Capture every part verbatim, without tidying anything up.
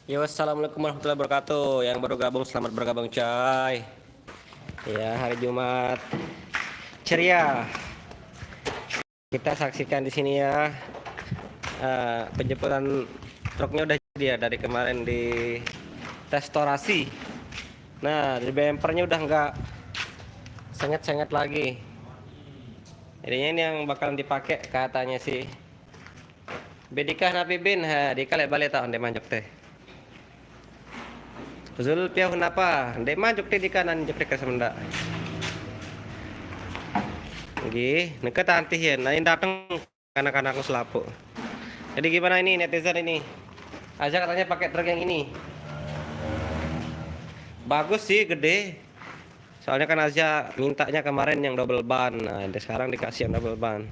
Yo, assalamualaikum warahmatullahi wabarakatuh. Yang baru gabung, selamat bergabung, coy. Ya, hari Jumat ceria. Kita saksikan di sini ya, eh, penjemputan truknya udah jadi ya, dari kemarin di restorasi. Nah, di bempernya udah nggak senget-senget lagi. Jadinya ini yang bakalan dipakai katanya sih. Be Dika napi bin, ha, Dika lek balik tau ndeq manjuk teh. Zul piau napa? Ndeq manjuk teh Dika, nan juk teh ke semendak. Nggih, neke tantih ya, nah, dateng kanak-kanak selapuq. Jadi gimana ini netizen ini? Azya katanya pakai truk yang ini. Bagus sih, gede. Soalnya kan Azya mintanya kemarin yang double ban. Nah, sekarang dikasih yang double ban.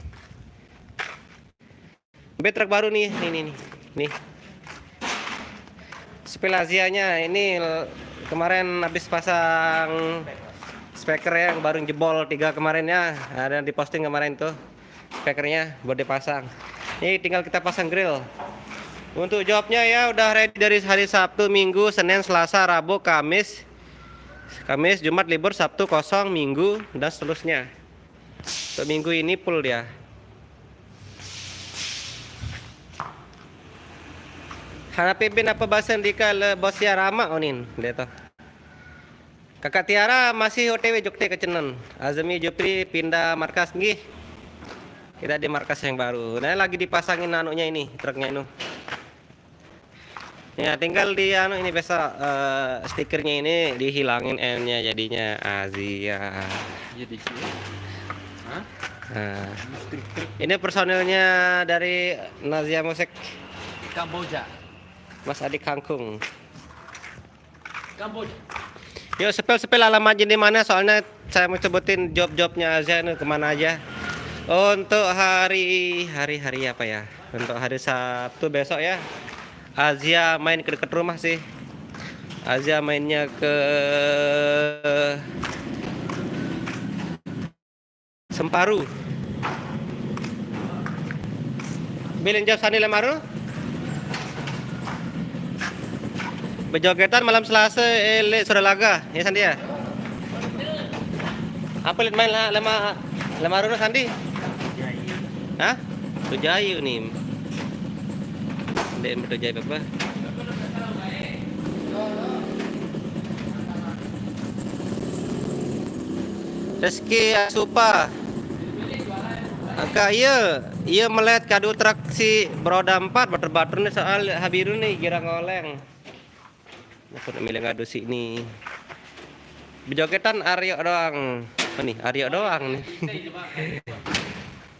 Be truk baru nih, nih, nih, nih. Nih. Spill Azianya ini l-, kemarin habis pasang speaker yang baru jebol tiga kemarin ya. Ada yang diposting kemarin tuh. Speakernya buat dipasang. Ini tinggal kita pasang grill. Untuk jobnya ya udah ready dari hari Sabtu, Minggu, Senin, Selasa, Rabu, Kamis. Kamis, Jumat libur, Sabtu kosong, Minggu, dan seterusnya. Untuk minggu ini full dia. Hana pimpin apa bahasa Dika le bos ya rama onin, dia tuh. Kakak Tiara masih O T W Jogja ke Cenen. Azmi Jupri pindah markas nggih. Kita di markas yang baru. Nah, lagi dipasangin anunya ini, truknya ini. Ya, tinggal di anu ini besok, eh, stikernya ini dihilangin N-nya, jadinya Azia. Iya dikit. Hah? Nah, Ini trik-trik ini personilnya dari Nazia Musik, Kamboja. Mas Adi Kangkung. Kamboja. Yuk, spill-spill alamatnya di mana, soalnya saya mau sebutin job-jobnya Azia nih kemana aja. Untuk hari, hari, hari apa ya? Untuk hari Sabtu besok ya. Azia main ke deket rumah sih. Azia mainnya ke Semparu. Bilin job Sandi Lemaru. Bejogetan malam Selasa, eh, le Sore Laga, ya Sandi ya. Apa lihat main la-, lema, Lemaru no Sandi? Hah? Tujayu nih. Ndek betul jaya apa? Rezeki Asupa. Angka iya, iya melet kadu truk si beroda empat, batur-batur nih soal Habiru nih girang oleng. Aku nak milih ngadu sini. Bejogetan Aryo doang. Apa nih? Aryo doang nih.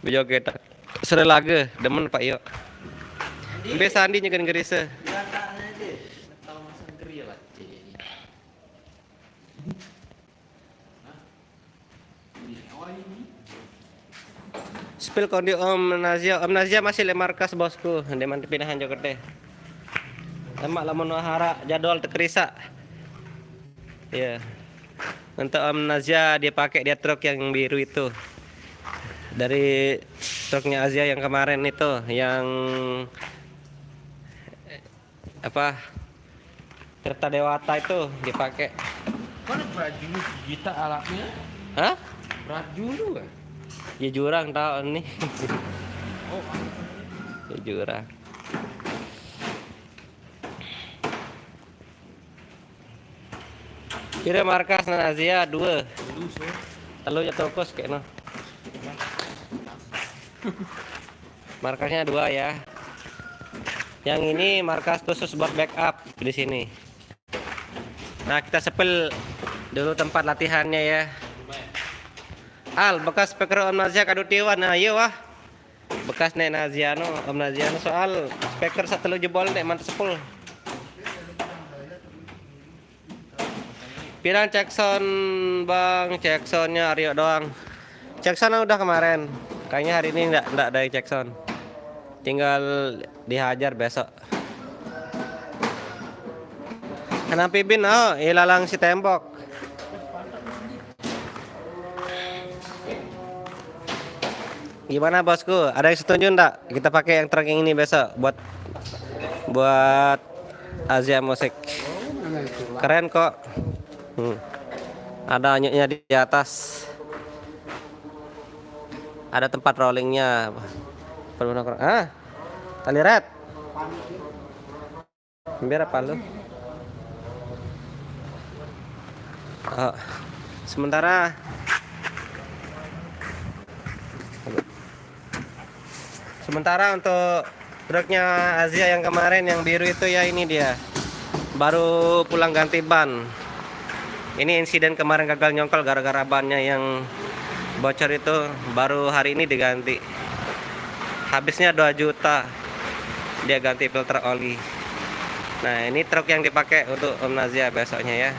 Bejogetan. Sore laga, demen Pak Yo. Mbe Sandi nyegen gerise. Spill kondi Om Nazia. Om Nazia masih le markas bosku. Dia mantu pindahan Joget deh. Emak lamun harap jadwal tekerisa. Iya. Untuk Om Nazia dia pakai dia truk yang biru itu. Dari truknya Azia yang kemarin itu, yang apa, kereta Dewata itu dipakai. Mana berat juga kita alatnya? Hah? Berat juga. Ya jurang tahu nih. Oh, Ya jurang. Kira markas Nazia dua. Dulu sih. Telu ya tokus kayaknya. Markasnya dua ya. Yang ini markas khusus buat backup di sini. Nah, kita sepel dulu tempat latihannya ya. Al, bekas speaker Om Nazia kadu tiwan. Nah, iya wah. Bekas nek Naziano, Om Naziano soal speaker satu jebol nek mantep sepul. Pirang cek sound, Bang? Cek soundnya Aryo doang. Cek sound udah kemarin. Kayaknya hari ini ndak, ndak ada yang cek sound. Tinggal dihajar besok. Kenapa, Bin? Oh, ilalang si tembok. Gimana, Bosku? Ada yang setuju ndak? Kita pakai yang truk yang ini besok buat, buat Azia Musik. Keren kok. Hmm. Ada anyuknya di atas. Ada tempat rollingnya. Perlu nongkrong. Ah, tali red. Biar apa lu? Oh, sementara, sementara untuk truknya Azia yang kemarin, yang biru itu ya, ini dia. Baru pulang ganti ban. Ini insiden kemarin gagal nyongkel gara-gara bannya yang bocor itu, baru hari ini diganti. Habisnya dua juta. Dia ganti filter oli. Nah, ini truk yang dipakai untuk Om Nazia besoknya ya.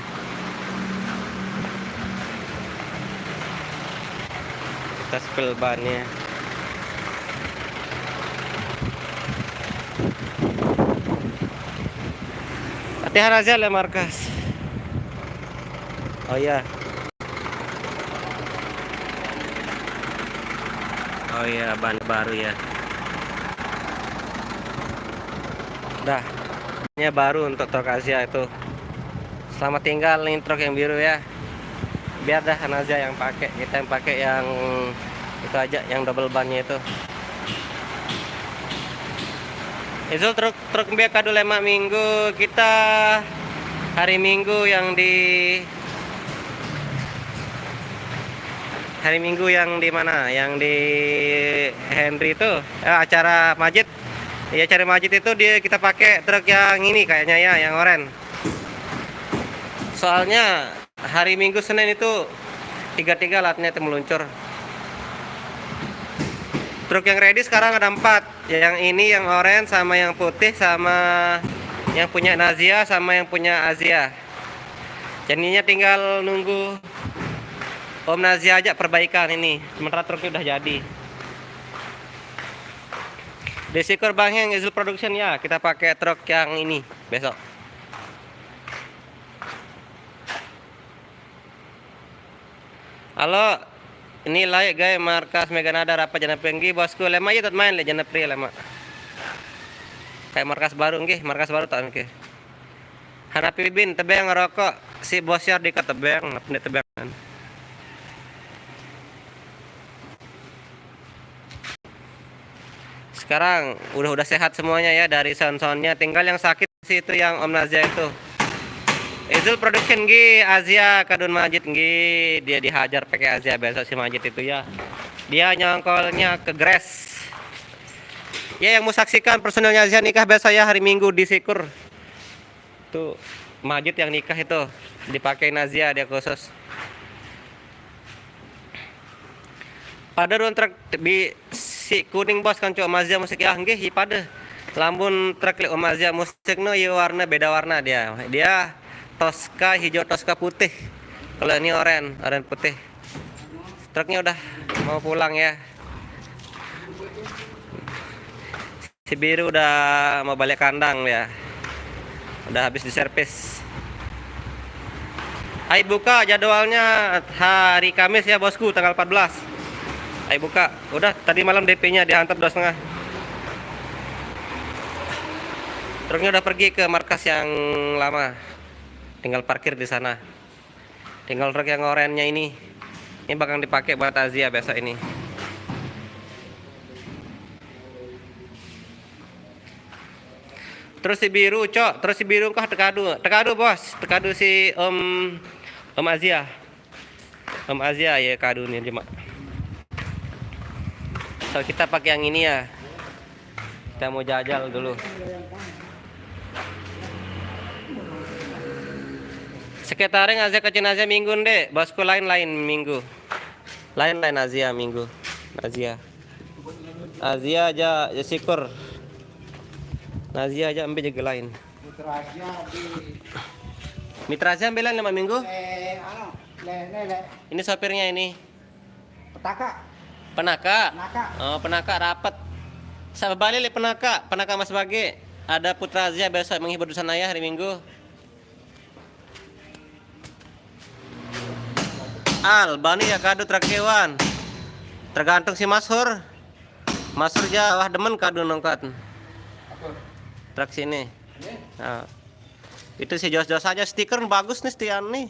Kita spill bannya. Latihan aja lah, markas. Oh iya. Oh iya, ban baru ya. Dah. Ini baru untuk truk Azia itu. Selamat tinggal nih truk yang biru ya. Biar dah Nazia yang pakai, kita yang pakai yang itu aja, yang double bannya itu. Izul, truk, truk mbak kadu lemak minggu, kita hari Minggu yang di hari Minggu yang di mana? Yang di Henry itu, eh, acara Majid. Ya, acara Majid itu dia kita pakai truk yang ini kayaknya ya, yang oren. Soalnya hari Minggu, Senin itu tiga-tiga alatnya itu meluncur. Truk yang ready sekarang ada empat. Yang ini, yang oren, sama yang putih, sama yang punya Nazia, sama yang punya Azia. Jadinya tinggal nunggu Om Nazia aja perbaikan ini. Sementara truknya udah jadi. Di Sikur Bang Heng, Izul Production ya, kita pakai truk yang ini besok. Halo, ini laik gai markas Meganada rapat Janapri nggih, bosku. Lemak aja tot main le Janapri lemak. Kayak markas baru nggih, markas baru tak nggih. Hanapi bin tebeng rokok si bos Yardi ke tebeng, pendek tebengan. Sekarang udah, udah sehat semuanya ya dari sound-soundnya. Tinggal yang sakit sih itu yang Om Nazia itu. Izul Production nggih, Azia kadun Majid nggih, dia dihajar pakai Azia besok si Majid itu ya. Dia nyongkolnya ke Grass. Ya, yang mau saksikan personilnya Azia nikah besok ya, hari Minggu di Sikur. Tuh, Majid yang nikah itu dipakai Nazia dia khusus. Pada ruang truk bi si kuning bos kan cok Mazia musik ya nggih, iya pada. Lamun truk le Mazia musik no, iya warna, beda warna dia. Dia Tosca hijau, Tosca putih. Kalau ini oren, oren putih. Truknya udah mau pulang ya. Si biru udah mau balik kandang ya. Udah habis diservis. Ayo buka jadwalnya hari Kamis ya bosku, tanggal empat belas. Ayo buka. Udah tadi malam D P-nya diantar dua setengah. Truknya udah pergi ke markas yang lama. Tinggal parkir di sana. Tinggal truk yang orennya ini. Ini bakal dipakai buat Azia besok ini. Terus si biru, cok. Terus si biru kah tekadu? Tekadu, bos. Tekadu si Om, Om Azia. Om Azia ya kadu nih, cuma. Kalau kita pakai yang ini ya. Kita mau jajal dulu. Sekitaring Azia kecil Azia minggu ndek, bosku lain-lain minggu. Lain-lain Azia minggu. Azia. Azia aja ya syukur. Azia aja ambil jaga lain. Mitra Azia ambilan lima minggu. Eh, anu, le, le, le. Ini sopirnya ini. Petaka. Penaka. Penaka. Oh, penaka rapet. Sa balik le penaka, penaka Mas Bage. Ada Putra Azia besok menghibur dusun ayah hari Minggu. Al, bani ya kadu truk kewan. Tergantung si Mas Hur. Mas Hur ja wah demen kadu nongkat. Truk sini. Nah. Itu si jos-jos aja, stiker bagus nih Stian nih.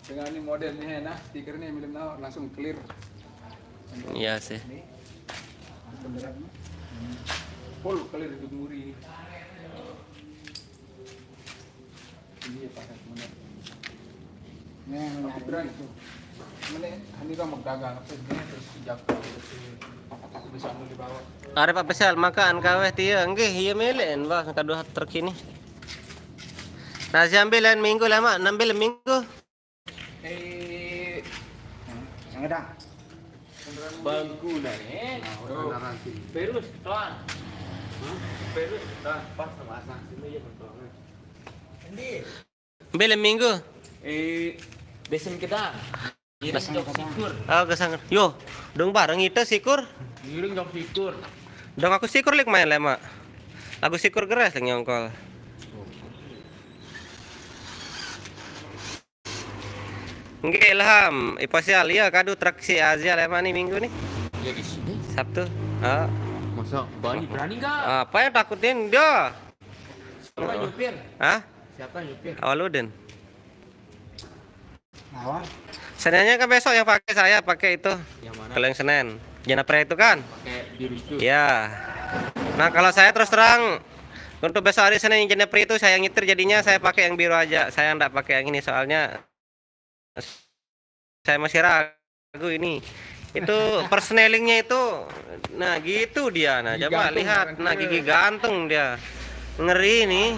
Dengan ini model nih enak, stiker nih milim nau langsung clear. Iya sih. Ini. Full clear itu muri. Ini ya pakai mana? Nah, aku berani tuh. Mana ini kan mau gagal apa ini terus sejak aku bisa ambil di bawah. Arep apa sih makan kaweh tia? Nggih, iya melen, Bos, kadu truk ini. Nah, siambil lain minggu lah, Mak, nambil minggu. Eh, yang ada. Bangku dah eh. Perus ketuan. Perus ketuan pas sama asang sini ya ketuan. Endi? Ambil minggu. Eh, besen kedang. Giring jok sikur. Oh, gesang. Yo, dong bareng itu sikur. Giring jok sikur. Dong aku sikur lik main lema. Lagu sikur geras yang nyongkol. Nggih, Ilham, Ipasial, iya kadu truk si Azia lema nih minggu nih. Ya di sini. Sabtu. Ah. Masa berani berani nggak? Apa yang takutin dia? Siapa nyupir? Hah? Siapa nyupir? Awaludin. Awal. Seninnya kan besok yang pakai saya pakai itu. Yang mana? Kalau yang Senin. Jenapre itu kan? Pakai biru itu. Ya. Nah, kalau saya terus terang untuk besok hari Senin yang Jenapre itu saya nyetir jadinya saya pakai yang biru aja. Saya ndak pakai yang ini soalnya saya masih ragu ini. Itu persnelingnya itu nah gitu dia nah coba lihat nah gigi gantung dia ngeri nih.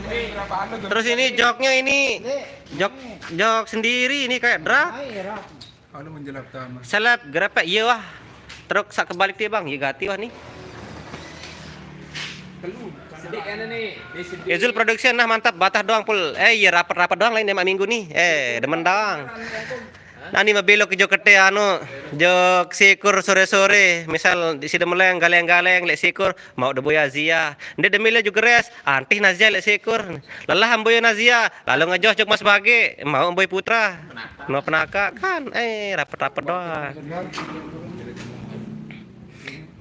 Terus ini joknya ini jok jok sendiri ini kayak drak. Anu menjelap tanah. Seleb grepek iya wah. Truk sak kebalik dia bang, iya gati wah nih. Izul Production nah mantap batah doang pul. Eh iya rapat-rapat doang lain emak minggu nih. Eh demen doang. Nani mabelok jo kete anu jok sikur sore-sore misal di sida meleng galeng-galeng lek sikur mau deboy Azia. Nde demile juga res antih Nazia lek sikur. Lelah amboy Nazia lalu ngejoh jok Mas Bage mau amboy Putra. No penaka kan eh rapet-rapet doang.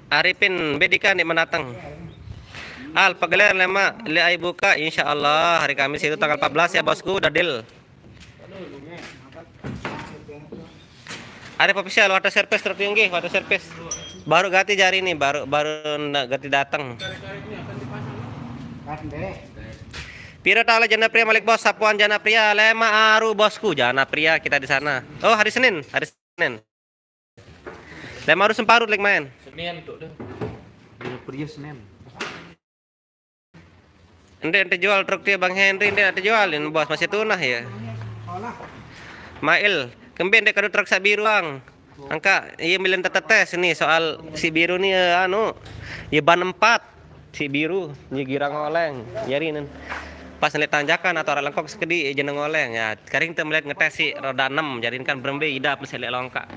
Arifin bedika nih menatang. Al pegelen lema le ai buka insyaallah hari Kamis itu tanggal empat belas ya bosku dadil. Arif Official, water service tertinggi, water service. Baru ganti jari nih, baru baru ndak ganti datang. Piro tahu lah Jana Pria Malik Bos, Sapuan Jana Pria, lema aru bosku Jana Pria kita di sana. Oh hari Senin, hari Senin. Lema aru semparut lek main. Senin tuh deh. Jana Pria Senin. Ente ente jual truk dia Bang Henry ente ente jualin bos masih tunah ya. Mail, kembe ente kado truk sak biru ang. Angka iya milen tetetes nih soal si biru nih eh, anu. Ya ban empat si biru ya girang oleng. Jarinen. Pas ngeliat tanjakan atau arah lengkok sekedi ya jeneng oleng ya. Karing te melihat ngetes si roda enam jadikan berembe idap mesti lek longkak.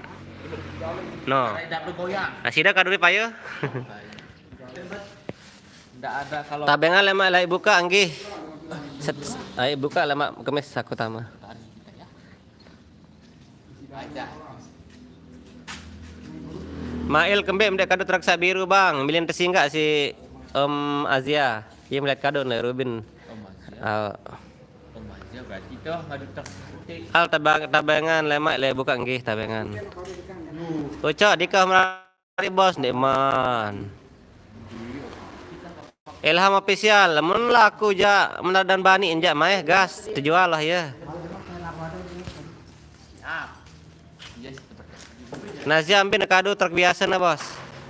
No. Nah, sida kaduri payo. Ndak ada kalau tabengan lemak lai buka anggih. Set, ai buka lemak kemis aku tama. Aja. Mail kembe mdek kado traksa biru bang, bilin tesinggak si Om Azia. Iya melihat kado nih Rubin. Om Azia. Ah. Om Azia berarti tuh ngadu truk putih. Al tabang tabengan lemak le buka anggih tabengan. Ucok dikah Mari bos ndeman. Ilham Official, mun laku ja menadan bani enjak maeh gas, tujual lah ya. Nazia ambil nekadu truk biasa na bos.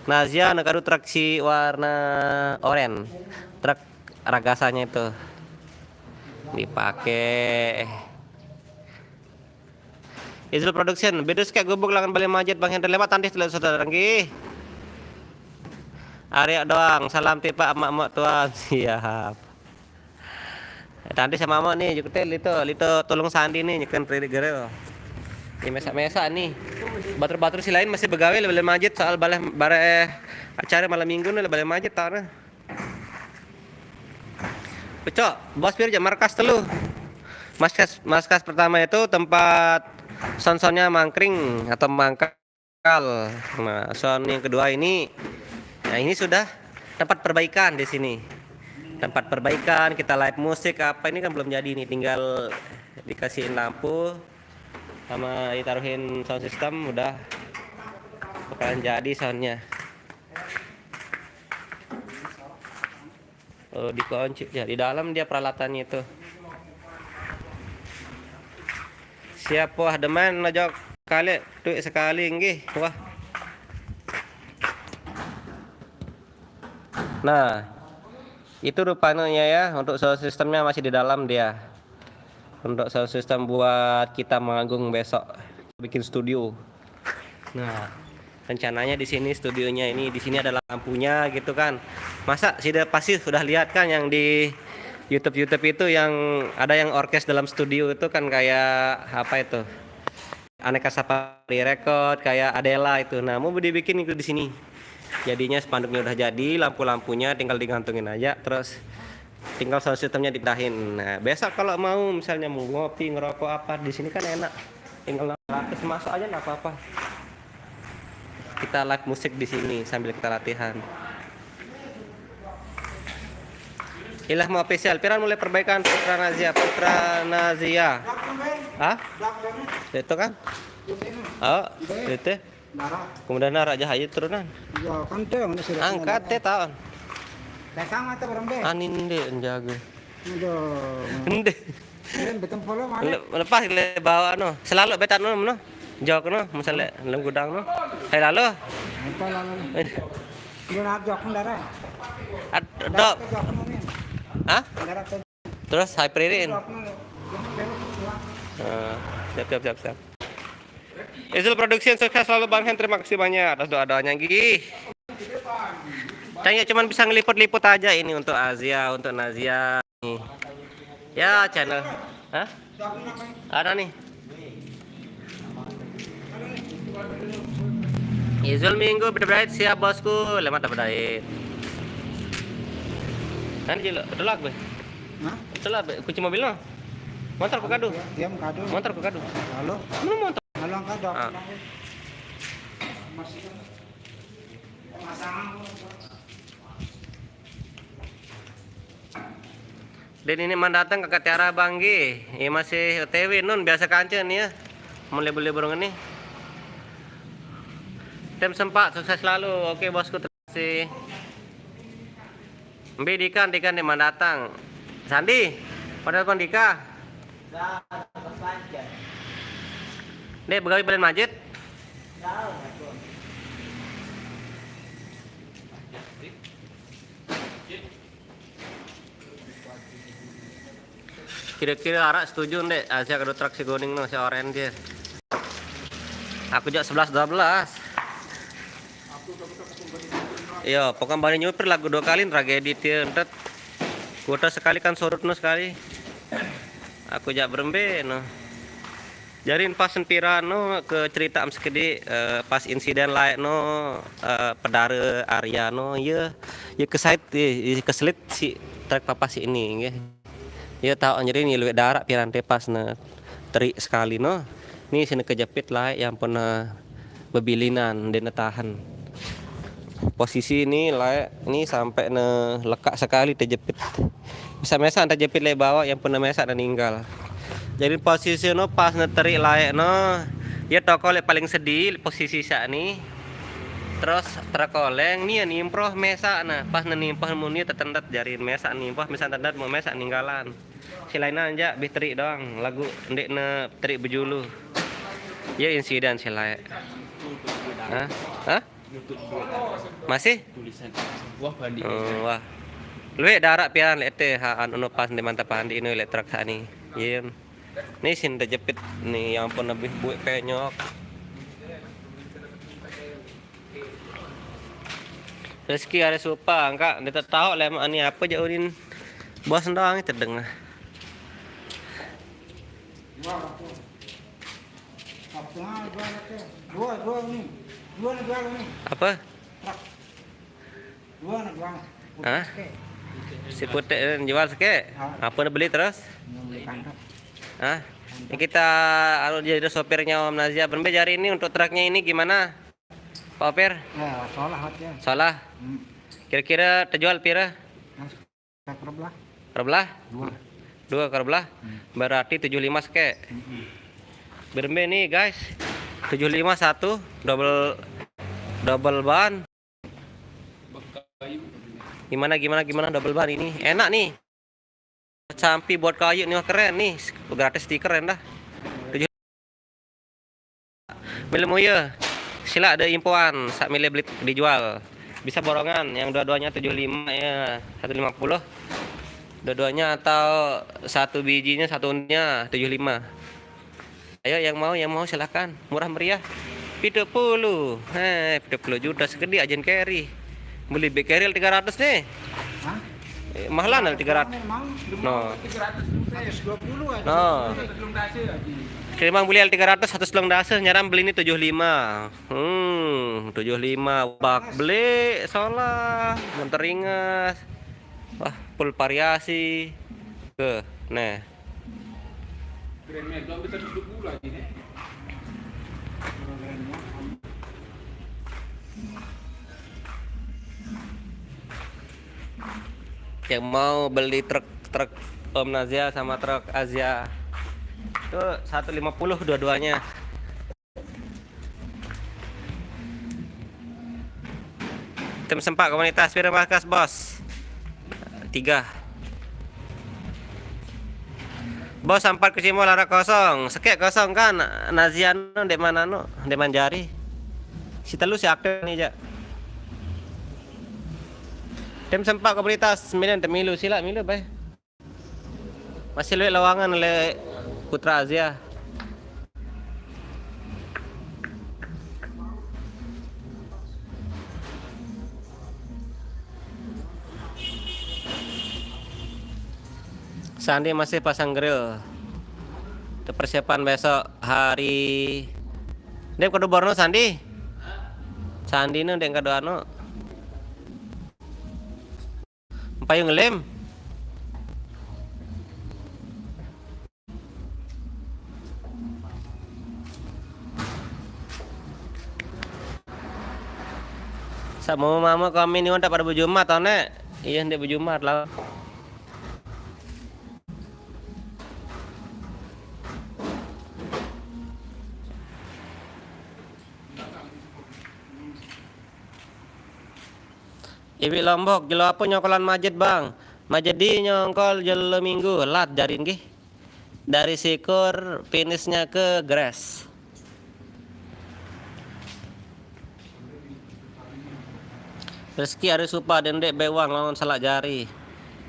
Nazia nekadu truk si warna oren. Truk ragasanya itu dipakai. Izul Production, bidus kayak gubuk langan balik majid Bang Hendra lewat tandis dulu saudara nggih. Arya doang, salam tipe emak-emak tuan. Siap. Tadi sama mama nih, jukte lito, lito tolong Sandi nih, nyekan Riri Gerel. Ini mesak-mesak nih. Batur-batur si lain masih begawe, lebih majit soal balai, bare acara malam minggu nih, lebih majit tau nah. Ucok, bos pir aja markas telu. Markas, markas pertama itu tempat sound-soundnya mangkring atau mangkal. Nah, sound yang kedua ini, nah ini sudah tempat perbaikan di sini. Tempat perbaikan, kita live musik apa ini kan belum jadi nih, tinggal dikasihin lampu sama ditaruhin sound system udah bakalan jadi soundnya. Oh, dikunci ya di dalam dia peralatannya itu. Siap, wah, demen najok kali duit sekali nggih. Wah. Nah, itu rupanya ya, untuk sound systemnya masih di dalam dia. Untuk sound system buat kita manggung besok, bikin studio. Nah, rencananya di sini studionya ini, di sini ada lampunya gitu kan. Masa sih udah pasti sudah lihat kan yang di YouTube, YouTube itu yang ada yang orkes dalam studio itu kan, kayak apa itu? Aneka Safari Record, kayak Adela itu. Nah, mau dibikin itu di sini. Jadinya spanduknya udah jadi, lampu-lampunya tinggal digantungin aja, terus tinggal sound systemnya dipindahin. Nah, besok kalau mau misalnya mau ngopi, ngerokok apa di sini kan enak. Tinggal gratis masuk aja nggak apa-apa. Kita live musik di sini sambil kita latihan. Ilham Official, piran mulai perbaikan Putra Nazia, Putra Nazia. Hah? Itu kan? Oh, itu. Kemudian narak aja aja turunan. Ya, kan teh mana sih? Angkat teh taon. Datang atau berembe? Anin deh jaga. Aduh. Ende. Ini betul polo mana? Le-, lepas le bawa no. Selalu betan no no. Jok no, misalnya dalam gudang no. Hai lalu. Apa lalu nih? Eh, Udah nabrak kendaraan. Ad-, dok. Jok no nih. Hah? Kendaraan teh Terus hai peririn. Jok no. Eh, siap, siap, siap, siap. Izul Production sukses selalu Bang Hen, terima kasih banyak atas doa-doanya gih. Saya cuman bisa ngeliput-liput aja ini untuk Azia, untuk Nazia nih. Ya channel. Hah? Ada nih. Izul Minggu bedait siap bosku, lemah tak bedait. Nanti jilo, tolak be. Hah? Tolak be, kunci mobil no. Motor ku kadu. Diam kadu. Motor ku kadu. Lalu? Mana motor? Lalu angkat dok. Ah. Den ini mandatang kakak Tiara Banggi. Iya masih O T W nun biasa kancen ya. Mau libur-libur ngene. Tim sempat sukses selalu. Oke bosku, terima kasih. Mbi Dika, Dika nih mandatang. Sandi, pada telepon Dika. Dek begawe balen majit. Kira-kira arak setuju ndek, Azia kado truk si kuning no, si oren dia. Aku jak sebelas dua belas. Iya, pokoknya bani nyupir lagu dua kali tragedi dia entet. Kuota sekali kan surut no sekali. Aku jak berembe no. Jarin pas sempira no ke cerita am sekedi, eh, pas insiden laek no, eh, pedare Arya no, iya, iya kesait, iya, iya keselit si truk papa si ini nggih. Iya tau nyerin iya luwek darak piran te pas ne terik sekali no. Ni sini kejepit laek yang pernah bebilinan dene tahan. Posisi ini laek ni sampai ne lekak sekali tejepit. Bisa mesak tejepit laek bawa yang pernah mesak dan ninggal. Jadi posisi no pas ne terik laek no, ya toko lek paling sedih posisi sak ni. Terus terkoleng ni ya nimproh mesak nah, pas ne nimproh muni tetendet jari mesak nimproh, mesak tetendet mau mesak ninggalan. Si lain aja bih terik doang, lagu ndek ne terik bejulu. Ya insiden si laek. Hah? Hah? Masih? Tulisan. Wah, bandi. Oh, wah. Luwek darak pian lek te ha anu pas di mantap pandi ini lek truk sak ni. Yen. Ni sin tejepit ni, ya ampun lebih buik penyok. Rezeki ada supa, engkak dia tak tahu lek ani apa je udin. Bos ndang terdengah. Jual aku. Waktu mana jual aku? Dua, dua ni. Dua ni jual ni. Apa? Truk. Dua ni jual. Hah? Oke. Si Putih, eh, jual seke. Ah. Apa nak beli terus? Yang beli kantong. Hah? Ini kita anu jadi sopirnya Om Nazia. Berembe jari ini untuk truknya ini gimana? Pak Opir? Ya, salah hati ya. Salah. Hmm. Kira-kira terjual pira? Mas, tak kerap lah. Kerap lah? Dua. Dua kerap lah. Hmm. Berarti tujuh lima seke. Hmm. Berembe nih, guys. Tujuh lima satu, double, double ban. Gimana, gimana, gimana double ban ini? Enak nih. Sampi buat kayu nih, wah, keren nih. Gratis stiker dah. Tujuh. Mele muye. Sila ada impoan, sak mele beli dijual. Bisa borongan, yang dua-duanya tujuh lima ya, satu lima puluh. Dua-duanya atau satu bijinya, satunya tujuh lima. Ayo, yang mau, yang mau silakan. Murah meriah. Pitu puluh. Eh, pitu puluh juta segede ajen carry. Beli big carry tiga ratus nih. Hah? Eh, mahalan lah tiga ratus. Memang, no. Tiga ratus, seratus dua puluh aja. No. Seratus belum kasih lagi. Ketimbang beli L tiga ratus, seratus belum dasa, nyaram beli ini tujuh lima. Hmm, tujuh lima bak beli, solar, motor ringas. Wah, full variasi. Ke, nah. Keren, men. Belum bisa duduk dulu lagi, nih. Yang mau beli truk, truk Om Nazia sama truk Azia. Itu satu lima puluh dua-duanya. Tim sempak komunitas pira markas, Bos? Tiga. Bos, sampat ke Cimol arah kosong. Sekek kosong kan? Naziano dek mana no? Dek Manjari. Si telu si aktif nih, jak. Tim sempak komunitas, milen temilu, sila milu, bae. Masih luwih lawangan le Putra Azia. Sandi masih pasang grill. Itu persiapan besok hari. Ndek kado Borno, Sandi? Sandi nu ndek kado anu. Payung ngelem. Sama mama kami ni tak pada berjumat tau, Nek. Iya, ndek berjumat lah. Iwik Lombok, jelo apa nyokolan Majid, Bang? Majid di nyongkol jelo Minggu, lat jarin nggih. Dari Sikur, finishnya ke Gres. Rezeki ari supa, dendek bewang lawan salak jari.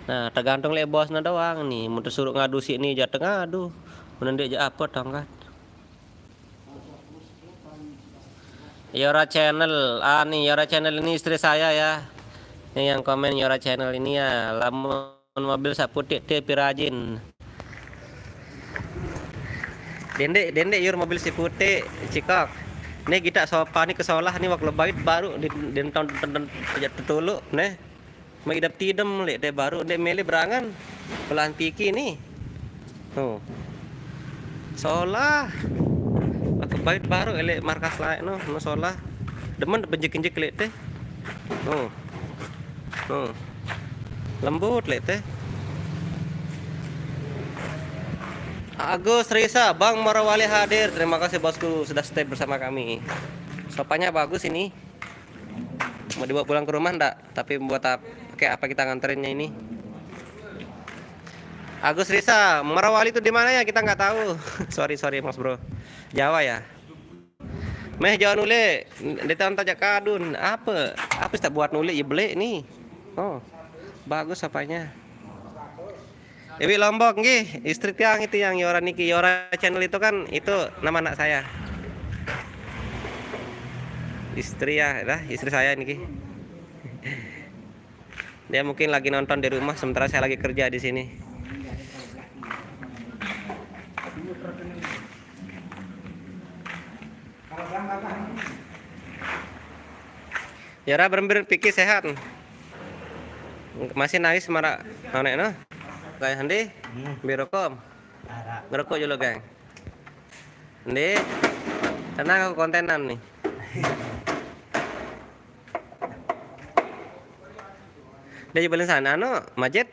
Nah, tergantung lek bosnya doang nih. Mun suruh ngadu sik ni, jatuh ngadu. Mun ndek je apa tongkat. Yora Channel, ah, nih, Yora Channel ini istri saya ya. Nih yang komen Yora Channel ini ya, lamun mobil saputik te pirajin. Dendek, dendek yur mobil si putik, cikok. Nih kita sopan nih ke solah nih, waktu bait baru di, di, di, di, di, di, nih. Mai idap tidem lek te baru ndek mele berangan. Belahan piki ni. Tuh. Solah. Aku bait baru elek markas laek no, no solah. Demen penjek-enjek lek te. Tuh. Tuh. Lembut lek te. Agus Risa, Bang Morawali hadir. Terima kasih bosku sudah stay bersama kami. Sopanya bagus ini. Mau dibawa pulang ke rumah ndak? Tapi buat ap-, pakai apa kita nganterinnya ini? Agus Risa, Merawali itu di mana ya? Kita nggak tahu. Sorry, sorry, Mas Bro. Jawa ya? Meh Jawa nule, di tahun tajak kadun. Apa? Apa sih tak buat nule ya beli nih? Oh, bagus apanya? Iwi Lombok nggih, istri tiang itu yang Yora niki, Yora Channel itu kan itu nama anak saya. Istri ya, dah, istri saya niki. Dia mungkin lagi nonton di rumah sementara saya lagi kerja di sini. Yara berembir pikir sehat. Masih nangis maraq aneqne. Kayak Handi, hmm, beli rokok. Ngerokok dulu, geng. Handi, tenang, aku kontenan nih. Dia juga sana, anu, Majid.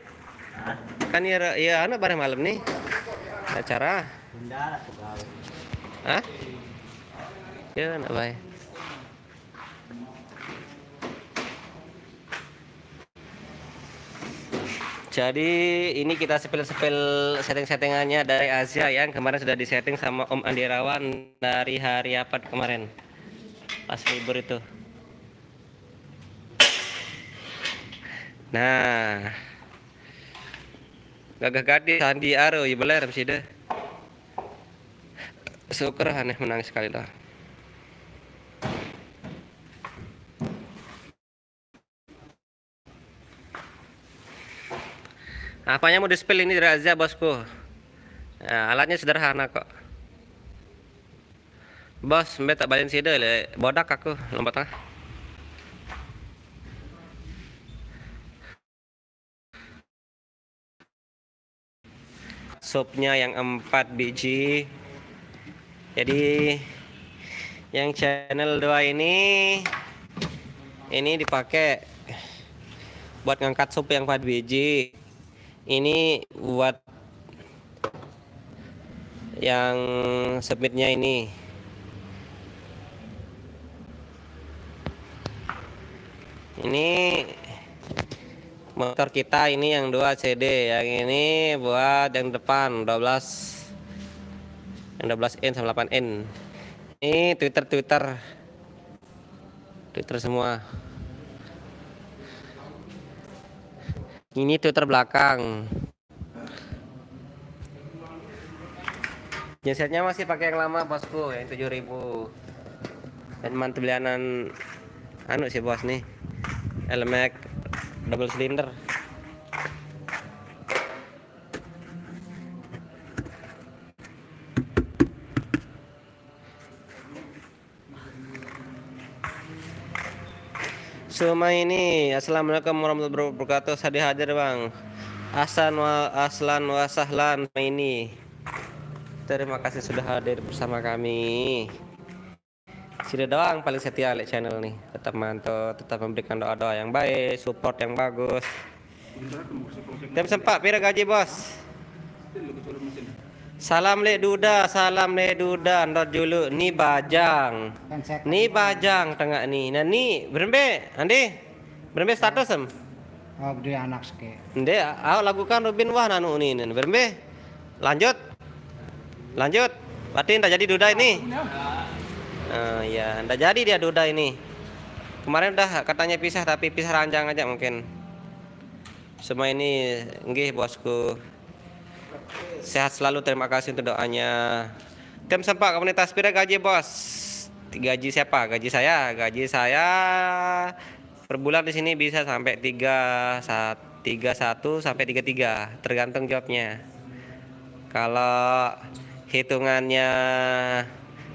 Hah? Kan ya, ya, anu, bareng malam nih. Acara. Pindah lah, pegawai. Hah? Ya, nak baik. Jadi ini kita spill-spill setting-settingannya dari Azya yang kemarin sudah disetting sama Om Andi Rawan dari hari apa kemarin, pas libur itu. Nah, gagah gadis Sandi Aro, ya beler sih deh. Syukur aneh menang sekali dah. Apanya mau di-spill ini dari Azya, bosku? Ya, alatnya sederhana kok. Bos, mbe tak balin side le, bodak aku, lompat tengah. Supnya yang empat biji. Jadi yang channel dua ini, ini dipakai buat ngangkat sup yang empat biji. Ini buat yang submitnya ini. Ini motor kita, ini yang dua C D, yang ini buat yang depan dua belas, yang dua belas in sama delapan in. Ini Twitter, Twitter, Twitter semua. Ini Twitter belakang. Gensetnya masih pakai yang lama, bosku, yang tujuh ribu. Dan mantu belianan anu si bos nih. Elemek double cylinder. Sumaini, assalamualaikum warahmatullahi wabarakatuh. Saya hadir, Bang. Ahlan wa, ahlan wa sahlan, Sumaini. Terima kasih sudah hadir bersama kami. Sini doang paling setia lek channel nih. Tetap mantau, tetap memberikan doa-doa yang baik, support yang bagus. Tem sempak pira gaji, Bos? Salam lek Duda, salam lek Duda, ndot julu ni bajang. Ni bajang tengah ni. Nah ni, berembe, Andi? Berembe status em? Oh, gede anak seke. Nde, awak lagu kan Rubin wah nanu ni, ni. Berembe? Lanjut. Lanjut. Berarti ndak jadi Duda ini. Oh, iya, ndak jadi dia Duda ini. Kemarin udah katanya pisah, tapi pisah ranjang aja mungkin. Semua ini nggih, bosku. Sehat selalu, terima kasih untuk doanya. Tem sempak komunitas pira gaji, Bos? Gaji siapa? Gaji saya. Gaji saya per bulan di sini bisa sampai tiga, sa-, tiga satu sampai tiga tiga, tergantung jobnya. Kalau hitungannya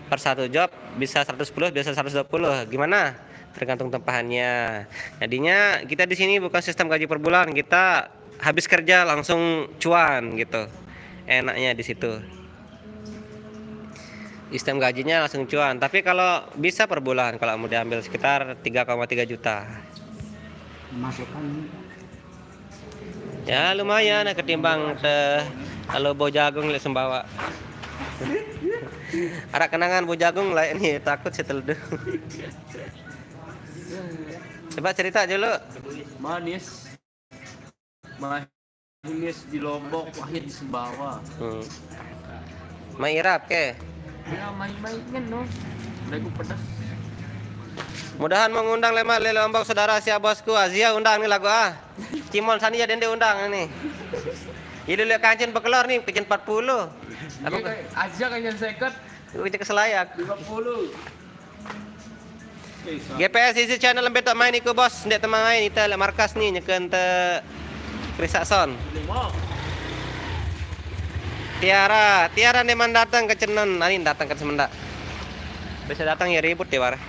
per satu job bisa seratus sepuluh, bisa seratus dua puluh. Gimana? Tergantung tempahannya. Jadinya kita di sini bukan sistem gaji per bulan, kita habis kerja langsung cuan gitu. Enaknya di situ. Sistem gajinya langsung cuan. Tapi kalau bisa per bulan, kalau mau diambil sekitar tiga koma tiga juta. Masukan. Ya lumayan, eh, ketimbang te kalau bau jagung lek sembawa. Arak kenangan bau jagung lah ini, takut si teledu. Coba cerita dulu. Manis. Manis di Lombok, pahit di Sumbawa. Hmm. Mai irap ke? Ya, mai-mai ngeno. Lagu pedas. Mudahan mengundang lemak le Lombok, saudara sia bosku. Azia undang ni lagu ah. Cimol sani ya dende undang ni. Ilu le kancen bekelor ni, kancen empat puluh. Aku ke Azia kancen seket. Aku ke Selayak. Lima puluh. G P S isi channel lembe tak main iku, Bos, ndeq temain ite leq markas ni nyeken te Krisak Sound. Tiara, Tiara ndeqman dateng ke Cenen, ani dateng ke Semendak. Bisa datang ya ribut ya, Bar.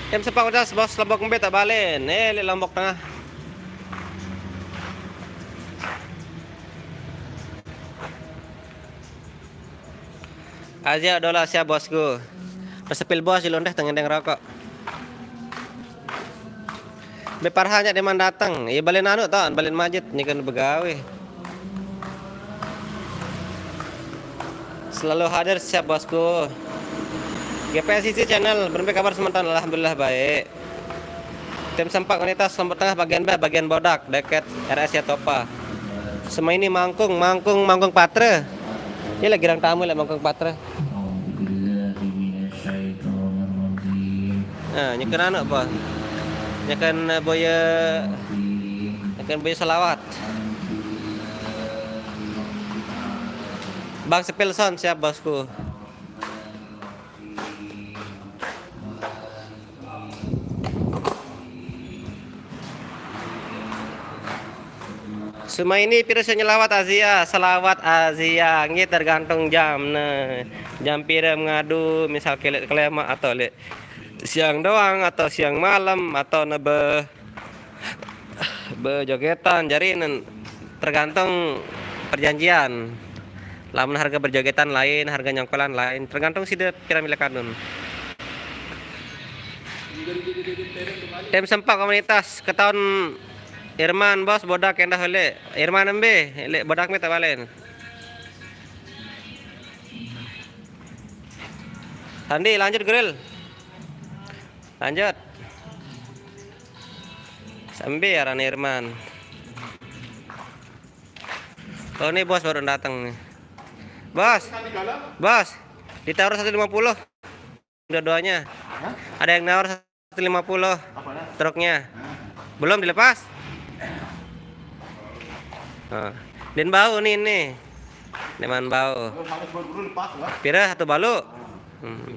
Tim Sempak udah bos Lombok Embe tak balen. Eh, lek Lombok Tengah. Aja dola siap bosku. Pesepil bos di londeh tengendeng rokok. Be parhanya deman datang. Iya balen anu to, balen majit nyekan begawe. Selalu hadir siap bosku. G P S I C channel, berembe kabar semeton? Alhamdulillah baik. Tim Sempak Unitas Lombok Tengah bagian B, bagian Bodak, deket R S Yatopa. Semua ini Mangkung, Mangkung, Mangkung Patre. Ini lagi girang tamu lek Mangkung Patre. Nah, nyekan anu apa? Nyekan, eh, boye, nyekan boye selawat. Bang Sepil Sound siap bosku. Semua ini piro sing nyelawat Azia, selawat Azia, nggih tergantung jam. Nah, jam piro mengadu, misal kelek kelemak atau lek siang doang atau siang malam atau nebe bejogetan, jadi nen tergantung perjanjian. Lamun harga berjogetan lain, harga nyongkolan lain, tergantung side pira milih kanun. Tim Sempak Komunitas, ketaun Irman, bos, Bodak endah lek. Irman embe, lek Bodak me tak balen. Sandi, lanjut grill. Lanjut. Sambil ya Rani Irman. Oh, ini bos baru datang nih. Bos. Bos. Ditaruh seratus lima puluh. Dua-duanya. Ada yang nawar seratus lima puluh. Truknya. Belum dilepas? Nah. Dan bau nih, nih. Deman bau. Pira satu balu? Hmm.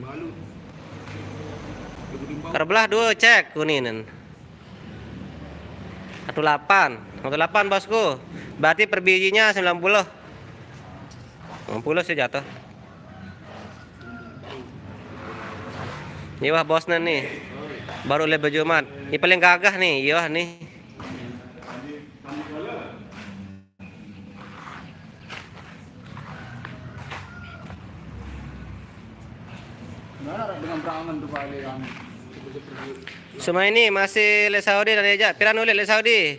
Terbelah dua, cek kuninen. Satu delapan. Satu delapan, bosku. Berarti per bijinya sembilan puluh. Sembilan puluh sih jatuh. Ini wah bosnya nih. Baru leh bejumat. Ini paling gagah nih, iya nih. Nah, dengan berangan tuh kali yang Semua ini masih lek Saudi dan eja. Piran ulih lek Saudi?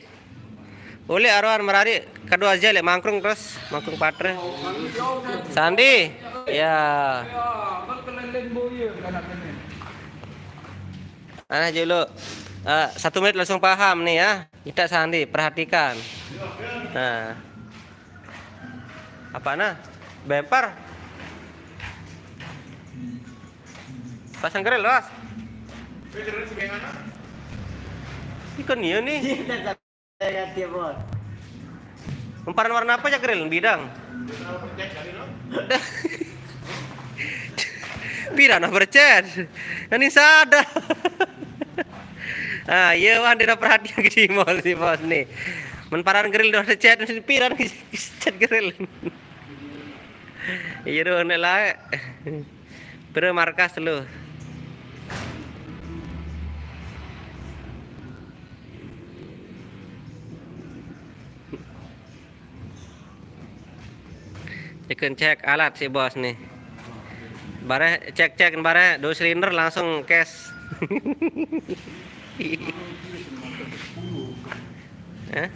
Ulih aroan merari kedua aja lek Mangkung terus, Mangkung Patre. Sandi. Ya. Aneh dulu. Eh, satu menit langsung paham nih ya. Kita Sandi, perhatikan. Nah. Apa nah? Bemper. Pasang grill, Bos. Ikan iya nih. Iya, dia, Bos. Memparan warna apa ya grill? Bidang. Pira nah bercet? Ini sadar. Ah, iya, wah, dia perhatian ke si Mol, si bos nih. Memparan grill dah chat, mesti piran ke chat grill. Iya, doh, nek lah. Pira markas lu? Ikut cek alat si bos nih. Bareh cek-cek bareh dua silinder langsung cash. Eh?